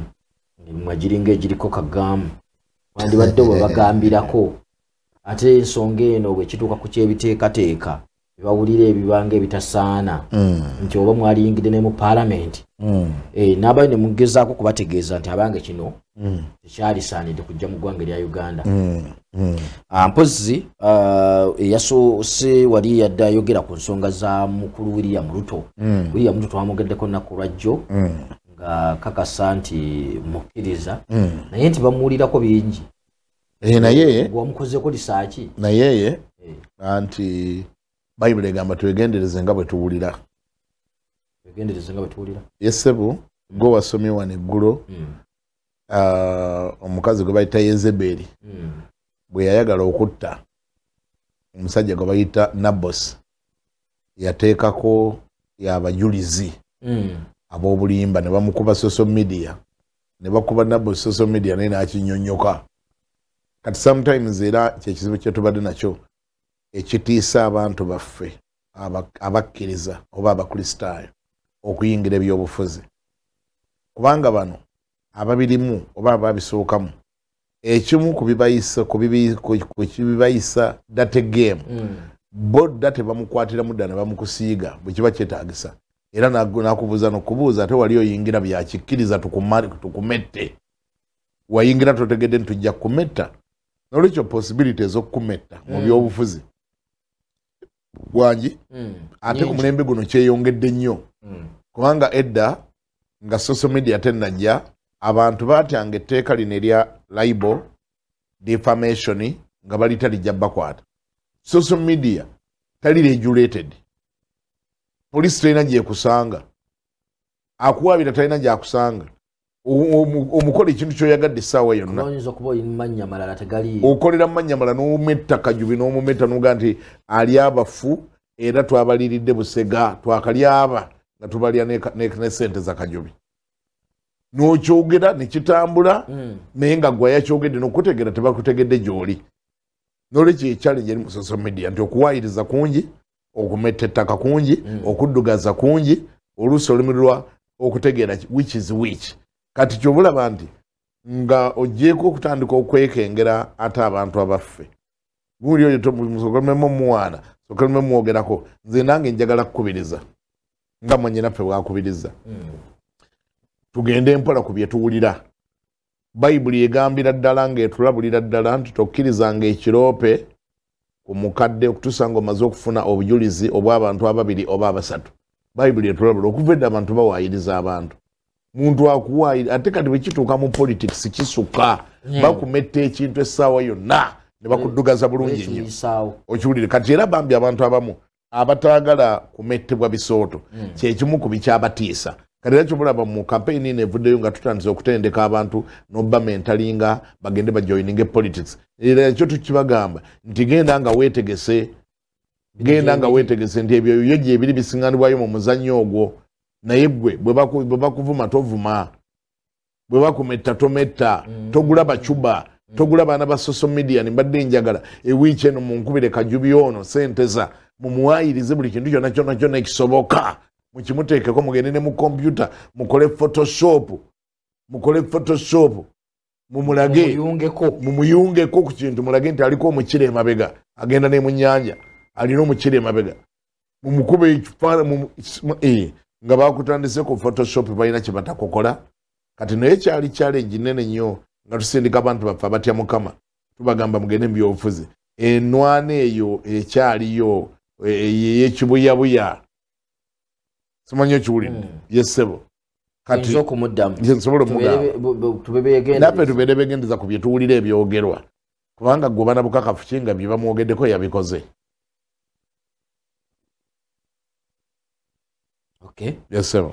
[SPEAKER 1] emimwa giringa egiriko kagaamu, wandibadde bwe bagambirako. Ate ensonga eno bwe kituuka ku ky'ebiteekateeka bawulira ebibanga ebitasaana nti oba mwaliyingidde ne mu paalamenti, n'abayo ne mugezaako kubategeeza nti abange kino tekyalisaanidde kujja mu ggwanga erya Uganda. Mpozzi eyasoose wali yadde ayogera ku nsonga za mukulu William Ruto. William Ruto twamugeddeko nnaku lwajjo nga kakasa nti mukkiriza, naye nti bamuwulirako bingi.
[SPEAKER 2] Naye
[SPEAKER 1] wamukozeeko lisaaki
[SPEAKER 2] naye anti Bayibuli egamba twegendereze nga bwe tuwulira.
[SPEAKER 1] Twegendereze nga bwe tuwulira.
[SPEAKER 2] Yesebo gwe wasomye wano eggulo, omukazi gwe bayita Yezeberi bwe yayagala okutta omusajja gwe bayita Nabosi, yateekako abajulizi ab'obulimba ne bamukuba social media, ne bakuba Nabosi social media naye n'akinyonnyoka. Kati sometimes era kyekizibu kye tubadde nakyo ekitiisa abantu baffe abakkiriza oba abakristaayo okuyingira ebyobufuzi, kubanga bano ababirimu oba ababisookamu ekimu ku bibayisa date game, bo dda tebamukwatiramu dda ne bamukusiiga bwe kiba kyetaagisa, era n'akubuuza n'okubuuza ate wali oyingira byakikkiriza tukumette, wayingira totegedde nti tujja kumetta. Nolwekyo possibility ez'okukumetta mu byobufuzi bwangi, ate ku mulembe guno kyeyongedde nnyo, kubanga edda nga social media tennajja abantu baatyanga etteeka lino erya libel, defamation, nga balita lijja bakwata. Social media tali regulated, poliisi talina gyekusanga, akuwabira talina gyakusanga, omukola ekintu kyoyagadde essaawa yonna, okolera mu mannya malala n'ometta Kajubi n'omumetta n'ogaa nti ali abafu era twabaliridde busega, twakalyaba nga tubalya ne sente za Kajubi. N'okyogera ne kitambula, naye nga gwe yakyogedde n'okutegeera tebakutegedde gy'oli. Nolwekyo echallenge eri mu social media nti okuwaayiriza kungi, okumetta ettaka kungi, okuddugaza kungi, oluusi olumirwa okutegeera which is which. Kati ky'obulaba nti nga ogyeko okutandika okwekengera ate abantu abaffe, gundi oyo musokolemu muwaana, sokolemu mwogerako, nze nange njagala kukubiriza nga mwannyinaffe bw'akubiriza, tugende mpola ku bye tuwulira. Bayibuli egambira ddala ng'etulabulira ddala nti tokkirizanga ekiroope ku mukadde okutuusa ng'omaze okufuna obujulizi obw'abantu ababiri oba abasatu. Bayibuli etulabula okuva edda abantu bawaayiriza abantu, muntu akuwaayira, ate kati bwe kituuka mu politics kisukka, bakumetta ekintu essaawa yonna ne bakuddugaza bulungi nnyo, okiwulire. Kati era bambi abantu abamu abataagala kumettebwa bisooto kyekimu ku bikyabatiisa. Kati era kyobulaba mu campaign eno evuddeyo nga tutandise okutendeka abantu n'obba mentalinga bagende bajoininge politics, era ekyo tukibagamba nti genda nga weetegese, genda nga weetegese nti ebyo byo gye biri bisiŋŋanibwayo mu muzannyo ogwo, naye ggwe bwe bakuvuma tovuma, bwe bakumetta tometta, togula bacuba, togula baana ba social media. Mbadde njagala ewiiki eno munkubire Kajubi ono senteza, mumuwaayirize buli kintu kyonna kyonna kyonna ekisoboka, mukimuteekeko, mugende ne mu kompyuta mukole photoshop, mukole photoshop, mumulage, mumuyungeko ku kintu, mulage nti aliko omukira emabega, agenda ne mu nnyanja alina omukira emabega, mumukube ekifaananyi nga bakutandise ku photoshop balina kye batakukola. Kati naye kyali challenge nnene nnyo nga tusindika abantu baffe abatya Mukama, tubagamba mugende mu byobufuzi, enwana eyo ekyaliyo ey'ekibuyabuya, simanyi okiwulidde? Yessebo. Kati nsobola omugamba naffe tubeere beegendereza ku bye tuwulira ebyogerwa, kubanga gwe bana bukakafu ki nga bye bamwogeddeko yabikoze.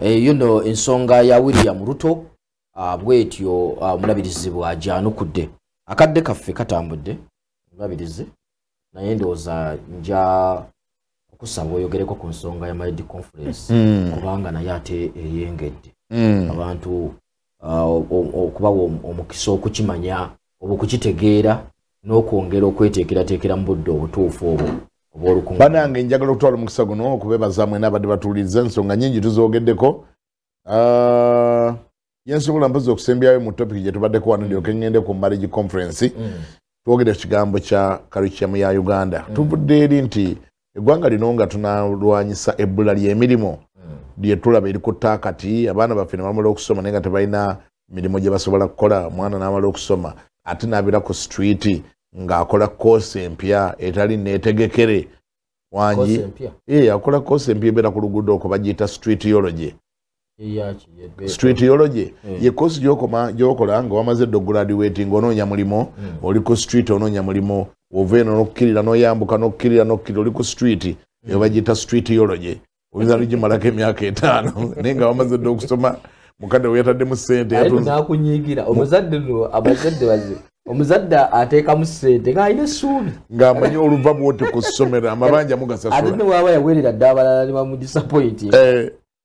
[SPEAKER 1] Eyo nno ensonga ya William Ruto bwetyo omulabirizi bw'agyanukudde. Akadde kaffe katambudde omulabirizi, naye ndowooza nja okusaba oyogereko ku nsonga ya marriage conference, kubanga naye ate eyengedde abantu okubawa omukisa okukimanya oba okukitegeera n'okwongera okweteekerateekera mu budde obutuufu obwo.
[SPEAKER 2] Banange njagala okutwala omukisa guno okubeebaza mwena abadde batuwuliriza, ensonga nnyingi tuzoogeddeko. Yensobola mpozi okusembyayo mu topic gye tubaddeko wano, ndyoke ngende ku marriage conference. Twogedde ku kigambo kya curriculum ya Uganda. Tuvudde eri nti eggwanga lino nga tunalwanyisa ebbula ly'emirimu lye tulaba eri ku ttaakati, abaana baffe ne bamala okusoma naye nga tebalina mirimu gye basobola kukola. Omwana n'amala okusoma ate n'abeera ku street ng'akola koosi empya etali neetegekere wangi, akola koosi empya ebeera ku luguudo okwo bagiyita streetology. Streetology ye koosi gy'okola nga wamaze dda ograduating, onoonya mulimu, oli ku street onoonya mulimu, ova eno n'okkirira n'oyambuka n'okkirira n'okkirira, oli ku street. Eyo bagiyita streetology. Oyinza n'ogimalako emyaka 5 naye nga wamaze dda okusoma, mukadde we yataddemu ssente.
[SPEAKER 1] Nakunyiigira omuzadde no, abazadde bazibu. Omuzadde ateekamu ssente ng'alina essuubi,
[SPEAKER 2] ng'amanyi oluva bwoti ku ssomero amabanja mugasasula,
[SPEAKER 1] ate ne waaba yaweerera dda abalala ne bamudisappointing,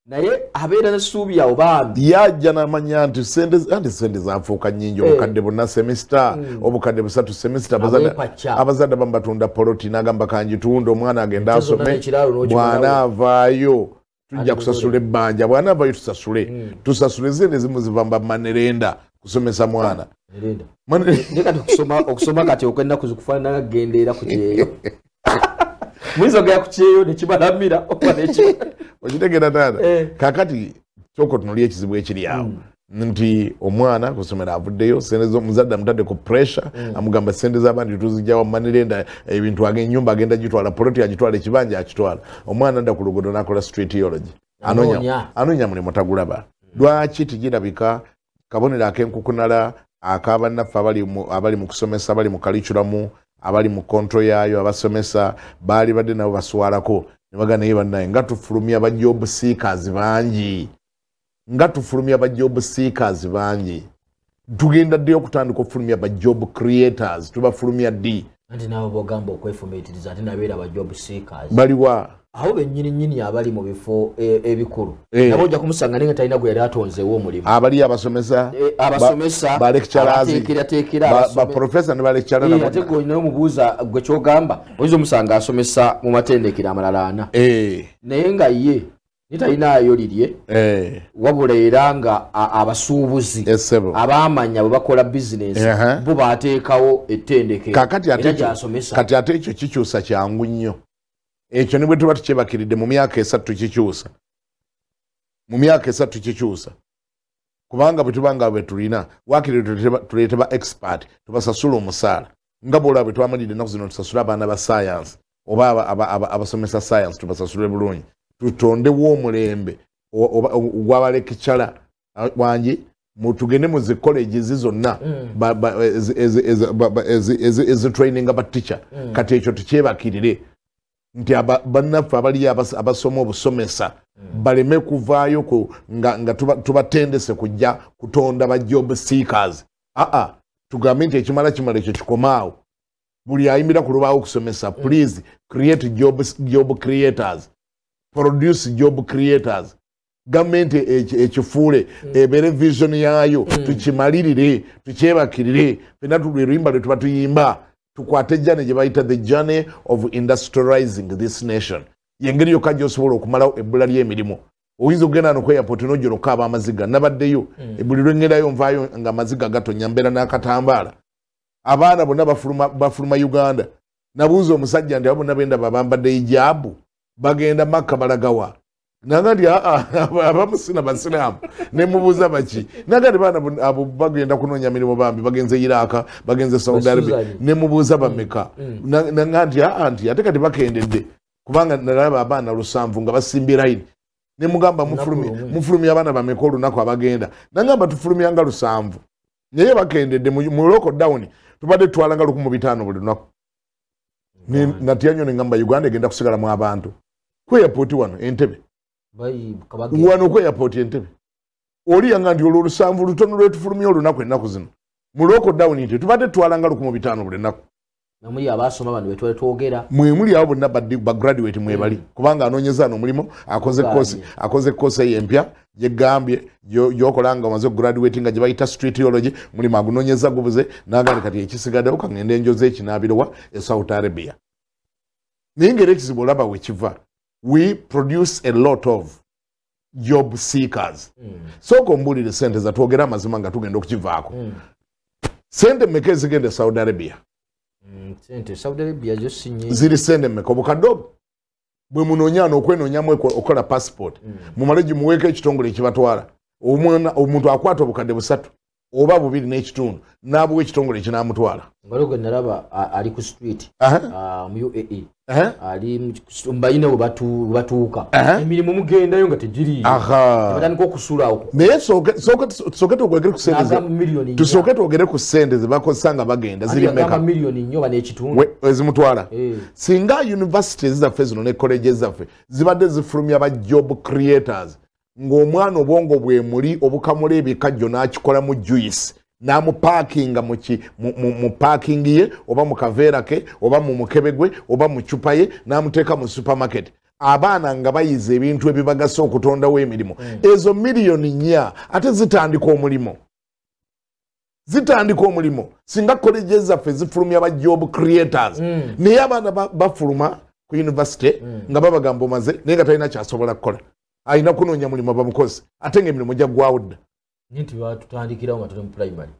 [SPEAKER 1] naye abeera n'essuubi awo bambi.
[SPEAKER 2] Yajja n'amanya nti sente zafuuka nnyingi, obukadde bonna semester, obukadde 3 semester. Abazadde abamu batunda poloti n'agamba kanjitunda omwana agende asome, bw'anaavaayo tujja kusasula ebbanja, bw'anaavaayo tusasule tusasule. Sente zimu ziva mu bamanerenda kusomesa mwana.
[SPEAKER 1] Kati okusoma kati okw'ennaku zikufaanana nga kugendeera ku kyeyo. Muyinza ogenda ku kyeyo nekibalamira oba neki.
[SPEAKER 2] Okitegeera taata? Kaakati sooka otunuulire ekizibu ekiri awo, nti omwana kusomero avuddeyo, sente z'omuzadde amutadde ku pressure, amugamba sente z'abandi tuzijjawa, manerenda ebintu, ennyumba agenda gitwala, poloti agitwala, ekibanja akitwala. Omwana adda ku luguudo n'akola streetology, anoonya mulimu tagulaba. Lwaki tigirabika kabonero ak'enkukunala ak'abannaffe abali mu kusomesa, abali mu curriculum, abali mu control yaayo, abasomesa baali badde nabo baswalako ne bagamba, naye bannaye nga tufulumya ba job seekers bangi, nga tufulumya ba job seekers bangi, tugenda ddi okutandika okufulumya ba job creators? Tubafulumya ddi?
[SPEAKER 1] Anti nabo bogamba okwefumiitiriza ate nabeera ba job seekers
[SPEAKER 2] baliwa?
[SPEAKER 1] Abo bennyini nnyini abali mu bifo ebikulu nabo ojja kumusanga naye nga talina gwe yali atonzeewo omulimu.
[SPEAKER 2] Abali abasomesa,
[SPEAKER 1] abasomesa,
[SPEAKER 2] ba lecturers,
[SPEAKER 1] abateekerateekera,
[SPEAKER 2] ba professor ne ba lecturer nabo.
[SPEAKER 1] Ate gwe olina omubuuza gwe kyogamba, oyinza omusanga asomesa mu matendekero amalala 4, naye nga ye talinaayo lirye, wabula era nga abasuubuzi abaamanya bwe bakola bizinesi bo baateekawo ettendekero era gy'asomesa.
[SPEAKER 2] Kati ate ekyo kikyusa kyangu nnyo. Ekyo ne bwe tuba tukyebakiridde mu myaka 3 kikyusa, mu myaka 3 kikyusa, kubanga bwe tuba nga bwe tulina waakiri tuleete ba expert tubasasule omusaala, nga bw'olaba bwe twamalidde ennaku zino tusasule abaana ba science oba abasomesa science tubasasule bulungi, tutondewo omulembe gw'abalekikyala wangi, tugende mu zi colleges zonna ezitraininga ba teacher. Kati ekyo tukyebakirire nti bannaffe abali abasoma obusomesa baleme kuvaayo nga tubatendese kujja kutonda ba job seekers. Aa, tugambe nti ekimala kimala, ekyo kikomaawo. Buli ayimirira ku lubaawo okusomesa, please create job creators, produce job creators. Gavumenti ekifuule ebeere vision yaayo, tukimalirire, tukyebakirire fenna. Tuli luyimba lwe tuba tuyimba, tukwate journey gye bayita the journey of industrializing this nation. Yengeri yokka gy'osobola okumalawo ebbula ly'emirimu. Oyinza okugenda no ku airport n'ojja okaaba amaziga. Nabaddeyo, buli lwe ŋŋendayo nvaayo nga amaziga gatonya, mbeera n'akatambaala. Abaana bonna bafuluma Uganda. Nabuuza omusajja nti abo bonna bendaba bambadde hijaabu bagenda Makka balagawa? Nanga nti abamu sina basiraamu. Ne mubuuza baki? Nanga nti baana abo bagenda kunoonya mirimu, bambi bagenze Iraka, bagenze Saudi Arabia. Ne mubuuza bameka? Nanga nti aa, nti ate kati bakendedde, kubanga nalaba abaana 7 nga basimbye layini. Ne mugamba mufulumya abaana bameka olunaku abagenda? Nangamba tufulumya nga 7, naye bakendedde, mu lockdown tubadde tutwala nga 1500 buli lunaku. Natya nnyo ne ngamba Uganda egenda kusigalamu abantu. Ku airport wano Entebbe, wano ku airport Entebbe, oli yanga nti olwo 700 lutono lwetufulumya olunaku ennaku zino mu lockdown, nti tubadde tutwala nga 1500 buli nnaku.
[SPEAKER 1] Namuli abasoma bano betwale twogera.
[SPEAKER 2] Mwe muli abo bonna ba graduate mwebali, kubanga anoonyeza ano omulimu, akoze course, akoze course eyo empya gyegambye gyokola nga omaze graduate nga gye bayita streetology, mulimu agunoonyeza gubuze, n'agamba kati ekisigaddewo kangende enjoze ekinaabirowa e Saudi Arabia. Naye ngeri ekizibu olaba we kiva, we produce a lot of job seekers. Sooka ombuulire sente zatwogera amazima nga tugenda okukivaako, sente mmeka ezigenda e Saudi Arabia?
[SPEAKER 1] Sente Saudi Arabia zo si nnyingi.
[SPEAKER 2] Ziri sente mmeka? Obukadde obwo bwe munoonyaano okwenoonyamu okukola passport, mumale gimuweeko ekitongole ekibatwala. Omuntu akwata obukadde 3 oba 2.5 n'abuwa ekitongole ekinamutwala.
[SPEAKER 1] Ngalo nalaba ali ku street mu UAE ali mbayina batuuka emirimu mugendayo nga tegiriyo batandika okusula awo.
[SPEAKER 2] Naye sooke twogere ku sente, tusooke twogere ku sente ze bakozesa nga bagenda ziri mmeka?
[SPEAKER 1] Miliyoni nnyo ba n'ekitundu
[SPEAKER 2] ezimutwala. Singa universities zaffe zino ne colleges zaffe zibadde zifulumya ba job creators, ng'omwana obwongo bwe muli obukamula ebikajjo n'akikolamu juice n'amuparkinga mu parking ye oba mu kaveera ke oba mu mukebe gwe oba mu cupa ye n'amuteeka mu supermarket, abaana nga bayize ebintu ebibagasa okutondawo emirimu. Ezo 4 miliyoni ate zitandika omulimu, zitandika omulimu. Singa colleges zaffe zifulumya ba job creators, naye abaana bafuluma ku university nga babagamba omaze, naye nga talina kyasobola kukola, alina kunoonya mulimu bamukozi, ate ng'emirimu gyaggwawo dda.
[SPEAKER 1] Nti batutandikirawo nga tuli mu primary,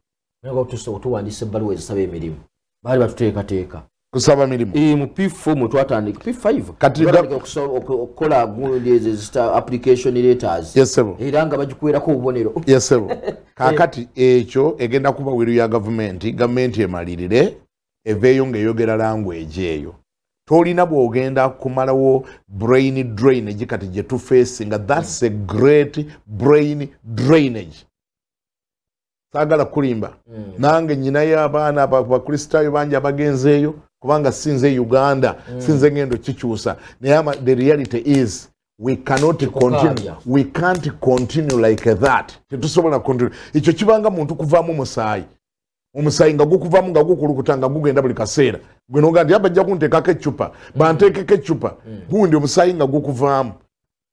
[SPEAKER 1] naye tuwandiisa ebbaluwa ezisaba emirimu, baali batuteekateeka
[SPEAKER 2] kusaba mirimu.
[SPEAKER 1] Mu P4 mwe twatandika, P5 twatandika okukola gundi ezo ezita application letters. Era nga bagikuweerako obubonero.
[SPEAKER 2] Yes sebo. Kaakati ekyo egenda kuba wiru ya gavumenti, gavumenti emalirire eveeyo ng'eyogera language eyo. Tolina bw'ogenda kumalawo brain drainage kati gye tufacinga, that's a great brain drainage. Saagala kulimba. Nange nnyinayo abaana abakristaayo bangi abagenzeeyo, kubanga sinze Uganda, sinze ngendo kikyusa. Naye the reality is we cannot continue. We can't continue like that. Tetusobola continue. Ekyo kibanga muntu kuvaamu musaayi. Omusaayi nga gukuvaamu nga gukulukuta nga gugenda buli kaseera. Gwe n'ogamba nti abajja kunteekako eccupa, banteekeko eccupa. Gundi omusaayi nga gukuvaamu.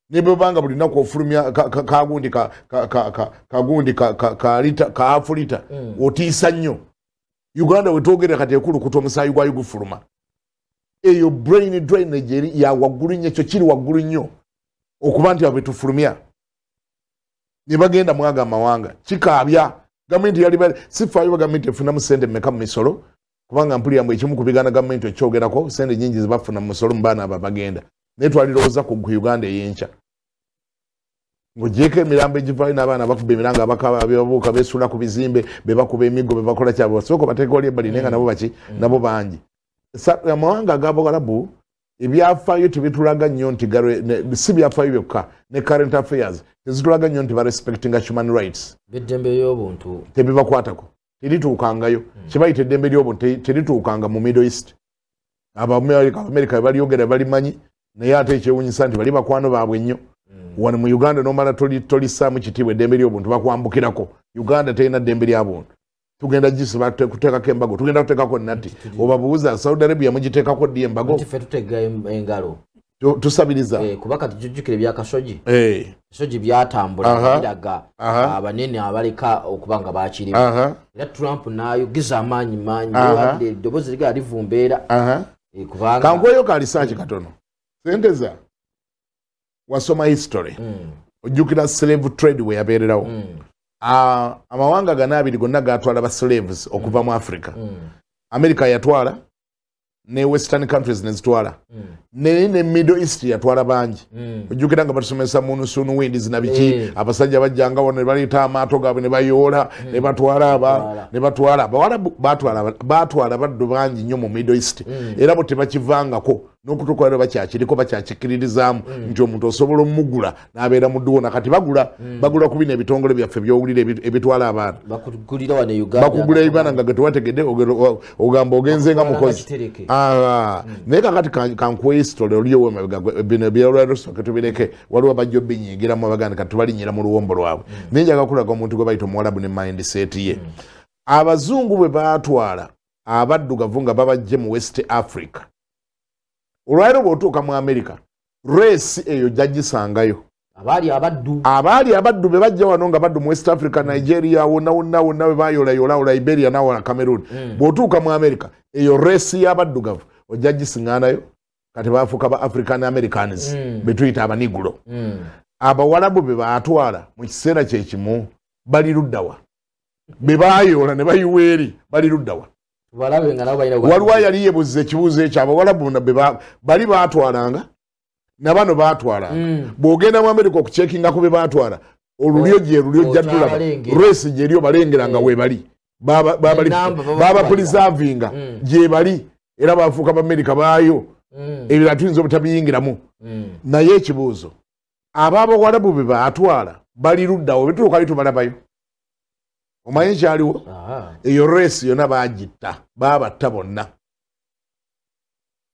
[SPEAKER 2] Ne bw'obanga buli lunaku ofulumya kagundi kagundi ka half lita, otiisa nnyo. Uganda wetwogera kati ekulukuta omusaayi gwayo gufuluma. Eyo brain drainage eri ya waggulu nnyo, ekyo kiri waggulu nnyo okuba nti abo tufulumya ne bagenda mwaga amawanga kikaabya. Gavumenti yali sifaayo gavumenti efunamu ssente mmeka mu misolo, kubanga mpulira mbu ekimu ku bigaana gavumenti ekyogerako ssente nnyingi zebafuna mu musolo mu baana abo abagenda. Naye twalirowooza ku Uganda ey'enkya ng'ogyeko emirambo egivaayo n'abaana bakuba emiranga, ababuuka beesuula ku bizimbe, be bakuba emiggo, be bakola kyabwe, basooka bateeka oli ebbali, naye nga nabo baki nabo bangi. Amawanga ag'Abawarabu ebyafaayo tebitulaga nnyo nti si byafaayo byokka, ne current affairs tezitulaga nnyo nti barespectinga human rights.
[SPEAKER 1] Eddembe ly'obuntu
[SPEAKER 2] tebibakwatako, terituukangayo. Kye bayita eddembe ly'obuntu terituukanga mu Middle East. Abamerika balyogera balimanyi, naye ate ekyewuunyisa nti bali bakwano baabwe nnyo. Wano mu Uganda n'omala tolissaamu kitiibwa eddembe ly'obuntu bakwambukirako. Uganda terina ddembe lya buntu. Tugenda gisiba kuteekako embago, tugenda kuteekako natti. Obabuuza Saudi Arabia mugiteekako ddi embago?
[SPEAKER 1] Ffe tutega engalo.
[SPEAKER 2] Tusabiriza.
[SPEAKER 1] Kuba kati jujjukira ebya Khashoggi. Khashoggi byatambula biraga abanene abaleka okuba nga bakirimu. Era Trump n'ayogeza amaanyi mangi, eddoboozi ligala livumbeera. Kubanga
[SPEAKER 2] kankweyo ka research katono. Senteza wasoma history. Ojjukira slave trade we yabeererawo. Amawanga gano abiri gonna gatwala ba slaves okuva mu Africa. America yatwala, ne western countries nezitwala, ne Middle East yatwala bangi. Ojjukira nga batusomesa monsoon winds na biki, abasajja bajjanga wano ne baleeta amaato gaabwe ne bayoola, ne batwala aba, ne batwala abawarabu, batwala baddu bangi nnyo mu Middle East. Era bo tebakivangako n'okutuuka leero bakyakiriko, bakyakikkiririzaamu nti omuntu osobola omugula n'abeera muddu wona. Kati bagula ku bino ebitongole byaffe by'owulira ebitwala abaana,
[SPEAKER 1] bakugulira wano e Uganda,
[SPEAKER 2] bakugula Uganda nga getewategedde, ogamba ogenze nga mukozi. Naye kakati kankuwe history oliyo wemabega bino ebyolwaliro tusooke tubireke, waliwo abajja obinyigiramu abaganda kati tubalinyira mu luwombo lwabwe. Naye njaga kulaga omuntu gwe bayita Omuwarabu ne mindset ye. Abazungu bwe baatwala abaddugavu nga babajje mu West Africa, olwaliro bw'otuuka mu America race eyo ojja gisangayo.
[SPEAKER 1] Abaali abaddu
[SPEAKER 2] be bajja wano nga baddu mu West Africa, Nigeria, wonna wonna wonna we bayolayolawo, Liberia nawo Cameroon. Bw'otuuka mu America eyo race y'abaddugavu ojja gisiŋŋaanayo. Kati bafuuka ba African Americans betuyita abanigulo. Abawalabu be baatwala mu kiseera kyekimu bali luddawa? Be baayoola ne bayiwa eri bali luddawa? Waliwo yali yebuuza ekibuuzo ekyo. Abawalabu bali baatwalanga nabano baatwalanga. Bw'ogenda mu America okucekinga ku be baatwala Olulyo gye lulyo ojja resi gye eriyo balengera nga weebali. Baba preservinga gye bali era bafuuka Bamerika baayo. Ebirala tuyinza obutabiyingiramu. Naye ekibuuzo, ab'Abawarabu be baatwala bali luddawo betuuka tubalabayo. Omanyi kyaliwo? Eyo resi yonna baagitta, baabatta bonna.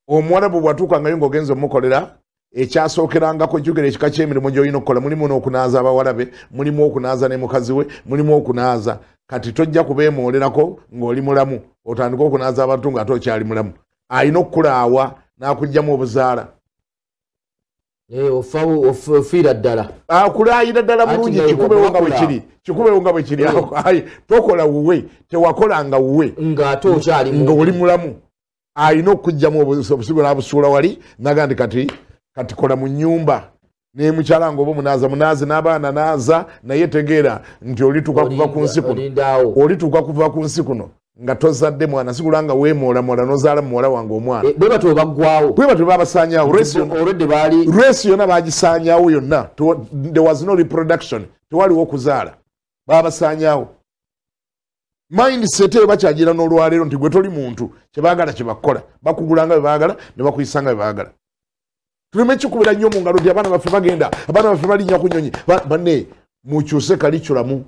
[SPEAKER 2] Omuwarabu bw'atuukangayo ng'ogenza omukolera ekyasookerangako jjukira ekika ky'emirimu gy'olina okukola mulimu n'okunaaza abawalabe, mulimu okunaaza ne mukazi we, mulimu okunaaza. Kati tojja kubeemoolerako ng'oli mulamu, otandika okunaaza abantu ng'ate okyali mulamu. Alina okukulaawa n'akuggyamu obuzaala.
[SPEAKER 1] Ofiira ddala.
[SPEAKER 2] Akulaayira ddala bulungi, kikubewo nga bwe kiri. Kikubewo nga bwe kiri. Tokola wuwe, tewakolanga wuwe.
[SPEAKER 1] Ng'ate okyali
[SPEAKER 2] nga oli mulamu. Alina okuggyamu obusigo n'abusuula wali, n'agamba nti kati kola mu nnyumba. Ne mukyala ng'oba omunaaza munaaze n'abaana naaza, naye tegeera nti olituuka kuva ku nsi kuno. Olituuka kuva ku nsi kuno nga tozadde mwana, sigula nga weemoolamoola n'ozaala muwala wange omwana.
[SPEAKER 1] Bwe batyo baggwawo.
[SPEAKER 2] Bwe batyo babasaanyaawo. Resi yonna bagisaanyaawo yonna. There was no reproduction. Tewaliwo okuzaala. Babasaanyaawo. Mindset eyo bakyagira n'olwaleero nti gwe toli muntu, kye baagala kye bakola. Bakugula nga bwe baagala ne bakuyisa nga bwe baagala. Tuleme kikubira nnyo mu ngalo nti abaana baffe bagenda, abaana baffe balinnya ku nnyonyi. Banne mukyuse kaliculamu.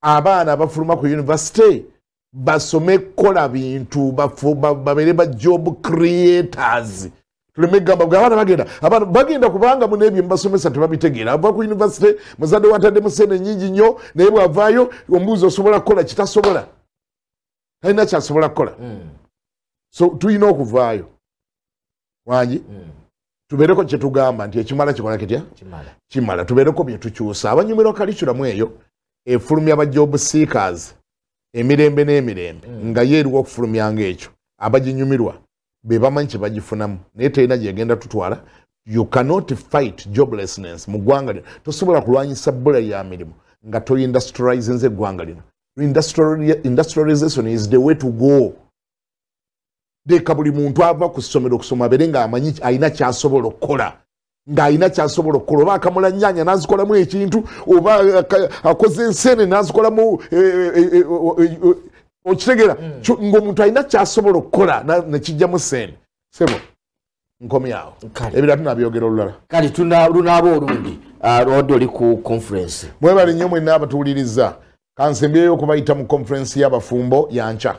[SPEAKER 2] Abaana abafuluma ku university basome kukola bintu, babeere ba job creators. Tuleme kugamba abaana bagenda, abaana bagenda kubanga mu n'ebyo mbasomesa tebabitegeera. Ava ku university muzadde wataddemu ssente nnyingi nnyo, naye bw'avaayo omubuuza osobola kukola kitasobola, talina kyasobola kukola. So tulina okuvaayo wangi tubeereko kye tugamba nti ekimala kikola kitya? Kimala. Tubeereko bye tukyusa. Abanyumirwa kaliculamu eyo efulumya ba job seekers emirembe n'emirembe nga ye eriwo okufulumyanga ekyo. Abaginyumirwa be bamanyi kye bagifunamu, naye terina gyegenda tutwala. You cannot fight joblessness mu ggwanga lino. Tosobola kulwanyisa bbula ya mirimu nga toindustrializinze eggwanga lino. Industrialization is the way to go. Leka buli muntu ava ku ssomero okusoma abeere ng'amanyi alina ky'asobola okukola, ng'alina ky'asobola okukola. Oba akamula nnyaanya n'azikolamu ekintu, oba akoze ensene n'azikolamu, okitegeera ng'omuntu alina ky'asobola okukola ne kijjamu ssente. Sebo nkomyawo, ebirala tunabyogera olulala.
[SPEAKER 1] Kale lunaaba olundi lwadde oli ku conference.
[SPEAKER 2] Mwebale nnyo mwenna abatuwuliriza. Kansembyeyo okubayita mu conference y'abafumbo yankya.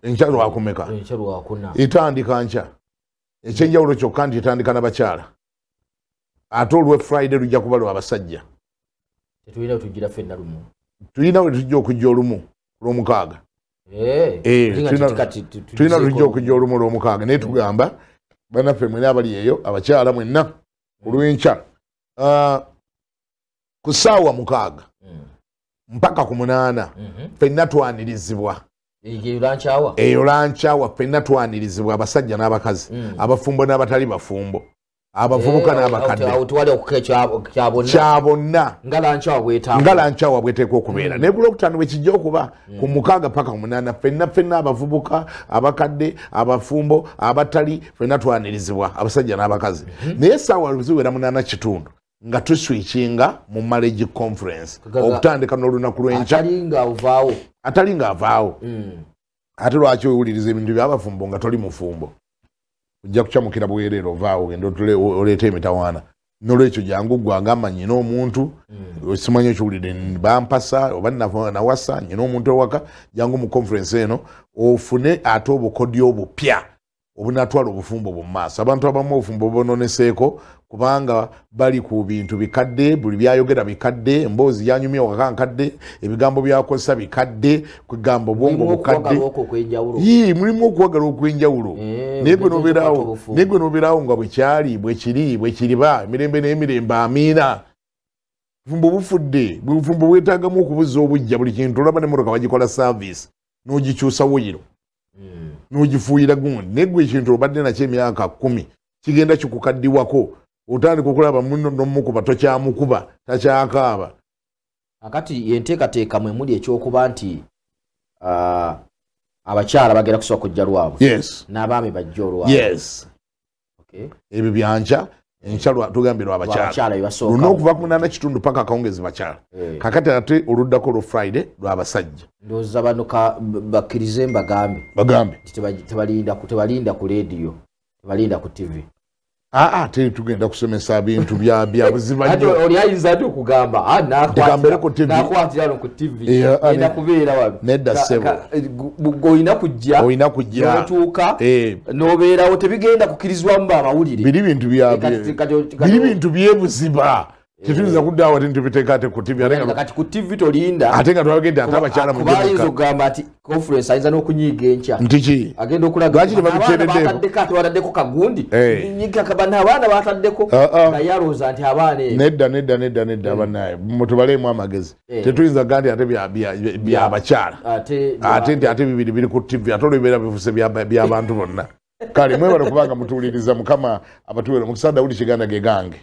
[SPEAKER 2] Enkya lwakumeka? Etandika nkya. Ekyenjawulo kyokka nti etandika n'abakyala, ate olwe Friday lujja kuba lwa basajja.
[SPEAKER 1] Tetulina tugira ffenna lumu?
[SPEAKER 2] Tulina we tujja okujja olumu lwomukaaga. Tulina tujja okujja olumu lwomukaaga, naye tugamba bannaffe mwenna abali eyo, abakyala mwenna, olw'enkya ku ssaawa 6 mpaka ku 8 ffenna twanirizibwa. Eyo lankyawa ffenna twanirizibwa, abasajja n'abakazi, abafumbo n'abatali bafumbo, abavubuka n'abakadde, kyabonna nga lankyawa bweteekwa okubeera. Naye ku lwokutaano bwe kijja okuba ku 6 paka ku 8 ffenna ffenna, abavubuka, abakadde, abafumbo, abatali, ffenna twanirizibwa, abasajja n'abakazi. Naye essaawa ziwera 8:15 nga tuswikinga mu marriage conference okutandika n'olunaku lw'enkya. Atali nga avaawo. Ate lwaki owuliriza ebintu by'abafumbo nga toli mufumbo? Ojja kukyamukira bwereere, ovaawo ogenda oleeta emitawaana. Nolwekyo jangu gwe agamba nyina omuntu, simanyi okiwulire bampasa oba nawasa, nyina omuntu ewaka, jangu mu conference eno ofune ate obukodyo obupya obunatwala obufumbo mu maaso. Abantu abamu obufumbo bononeseeko kubanga bali ku bintu bikadde, buli byayogera bikadde, emboozi yanyumya waka nkadde, ebigambo byakozesa bikadde, kwegamba obwongo bukadde. Mulimu okuwagala okw'enjawulo. Naye gwe nobeerawo nga bwekyali, bwekiri, bwekiriba emirembe n'emirembe, amiina. Bufumbo bufudde, bufumbo bwetaagamu okubuzza obujja buli kintu. Olaba n'emmotoka bagikola service n'ogikyusa woyiro n'ogifuuyira gundi, naye gwe ekintu obadde nakyo emyaka 10 kigenda kikukaddiwako, otandika okulaba muno n'omukuba tokyamukuba, takyakaaba.
[SPEAKER 1] Akati enteekateeka mwe muli ekyokuba nti abakyala bagenda kusooka kujja lwabwe, n'abaami bajja olwabwe.
[SPEAKER 2] Yes. Ebyo byanca. Enkya tugambye lwabakyala luno okuva ku 8:15 paka akawungezi bakyala. Kakati ate oluddako olwo Friday lwabasajja.
[SPEAKER 1] Ndowooza bano bakkirize mbagambe tebalinda ku radio, tebalinda ku TV.
[SPEAKER 2] Aa, tugenda kusomesa bintu bya buziba nnyo.
[SPEAKER 1] Oli ayinza ati okugamba nakwatira no ku TV enda kubeera wano.
[SPEAKER 2] Nedda ssebo,
[SPEAKER 1] olina kujja n'otuuka n'obeerawo, tebigenda kukkirizibwamu bamawulire.
[SPEAKER 2] Biri bintu byebuziba tetuyinza kudda awo ate ntubiteeka ate ku TV.
[SPEAKER 1] Kati ku TV tolinda,
[SPEAKER 2] ate nga twagenda ate abakyala
[SPEAKER 1] kuba ayinza okugamba nti conference ayinza n'okunyiiga enkya
[SPEAKER 2] nti ki
[SPEAKER 1] agenda okulaga
[SPEAKER 2] lwaki tebabiteereddeko
[SPEAKER 1] ate bataddeko kagundi bano abaana bataddeko naye alowooza nti abaana ebo.
[SPEAKER 2] Nedda nedda nedda nedda, bannaye mutubaleemu amagezi. Tetuyinza kuga nti ate byabakyala ate nti ate bibiri biri ku TV ate olwo bibeera bifuse by'abantu bonna. Kale mwebale kubanga mutuwuliriza, Mukama abatuwere omukisa. Dawudi Kiganda ge gange.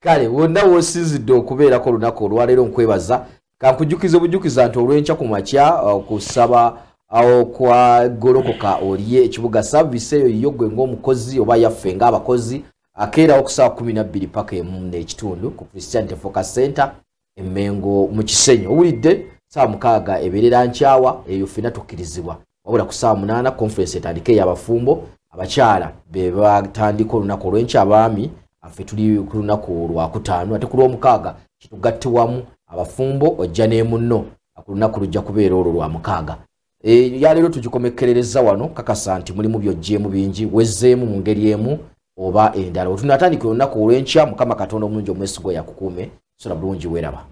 [SPEAKER 1] Kale wonna w'osinzidde okubeerako olunaku olwaleero nkwebaza. Kankujjukiza obujjukiza nti olw'enkya ku makya okusaba okwa golokoka olye ekibuga service eyo yo gwe ng'omukozi oba yaffe ng'abakozi akeerawo ku ssaawa 12 paka 1:15 ku Christianity Focus Center Emmengo mu Kisenyi. Owulidde ssaawa 6 ebeerera nkyawa eyo ffenna tukkirizibwa, wabula ku ssaawa 8 conference etandike ey'abafumbo abakyala be batandika olunaku olw'enkya, abaami affe tuli ku lunaku lwakutaano, ate ku lwomukaaga kitugatte wamu abafumbo ojja ne munno ku lunaku lujja kubeera olwo lwa mukaaga. Yaleero tugikomekkerereza wano, kakasa nti mulimu by'oggyeemu bingi, wezzeemu mu ngeri emu oba endala. Tunatandika olunaku olw'enkya. Mukama Katonda omulungi omwesigwa yakukuume, sola bulungi, weeraba.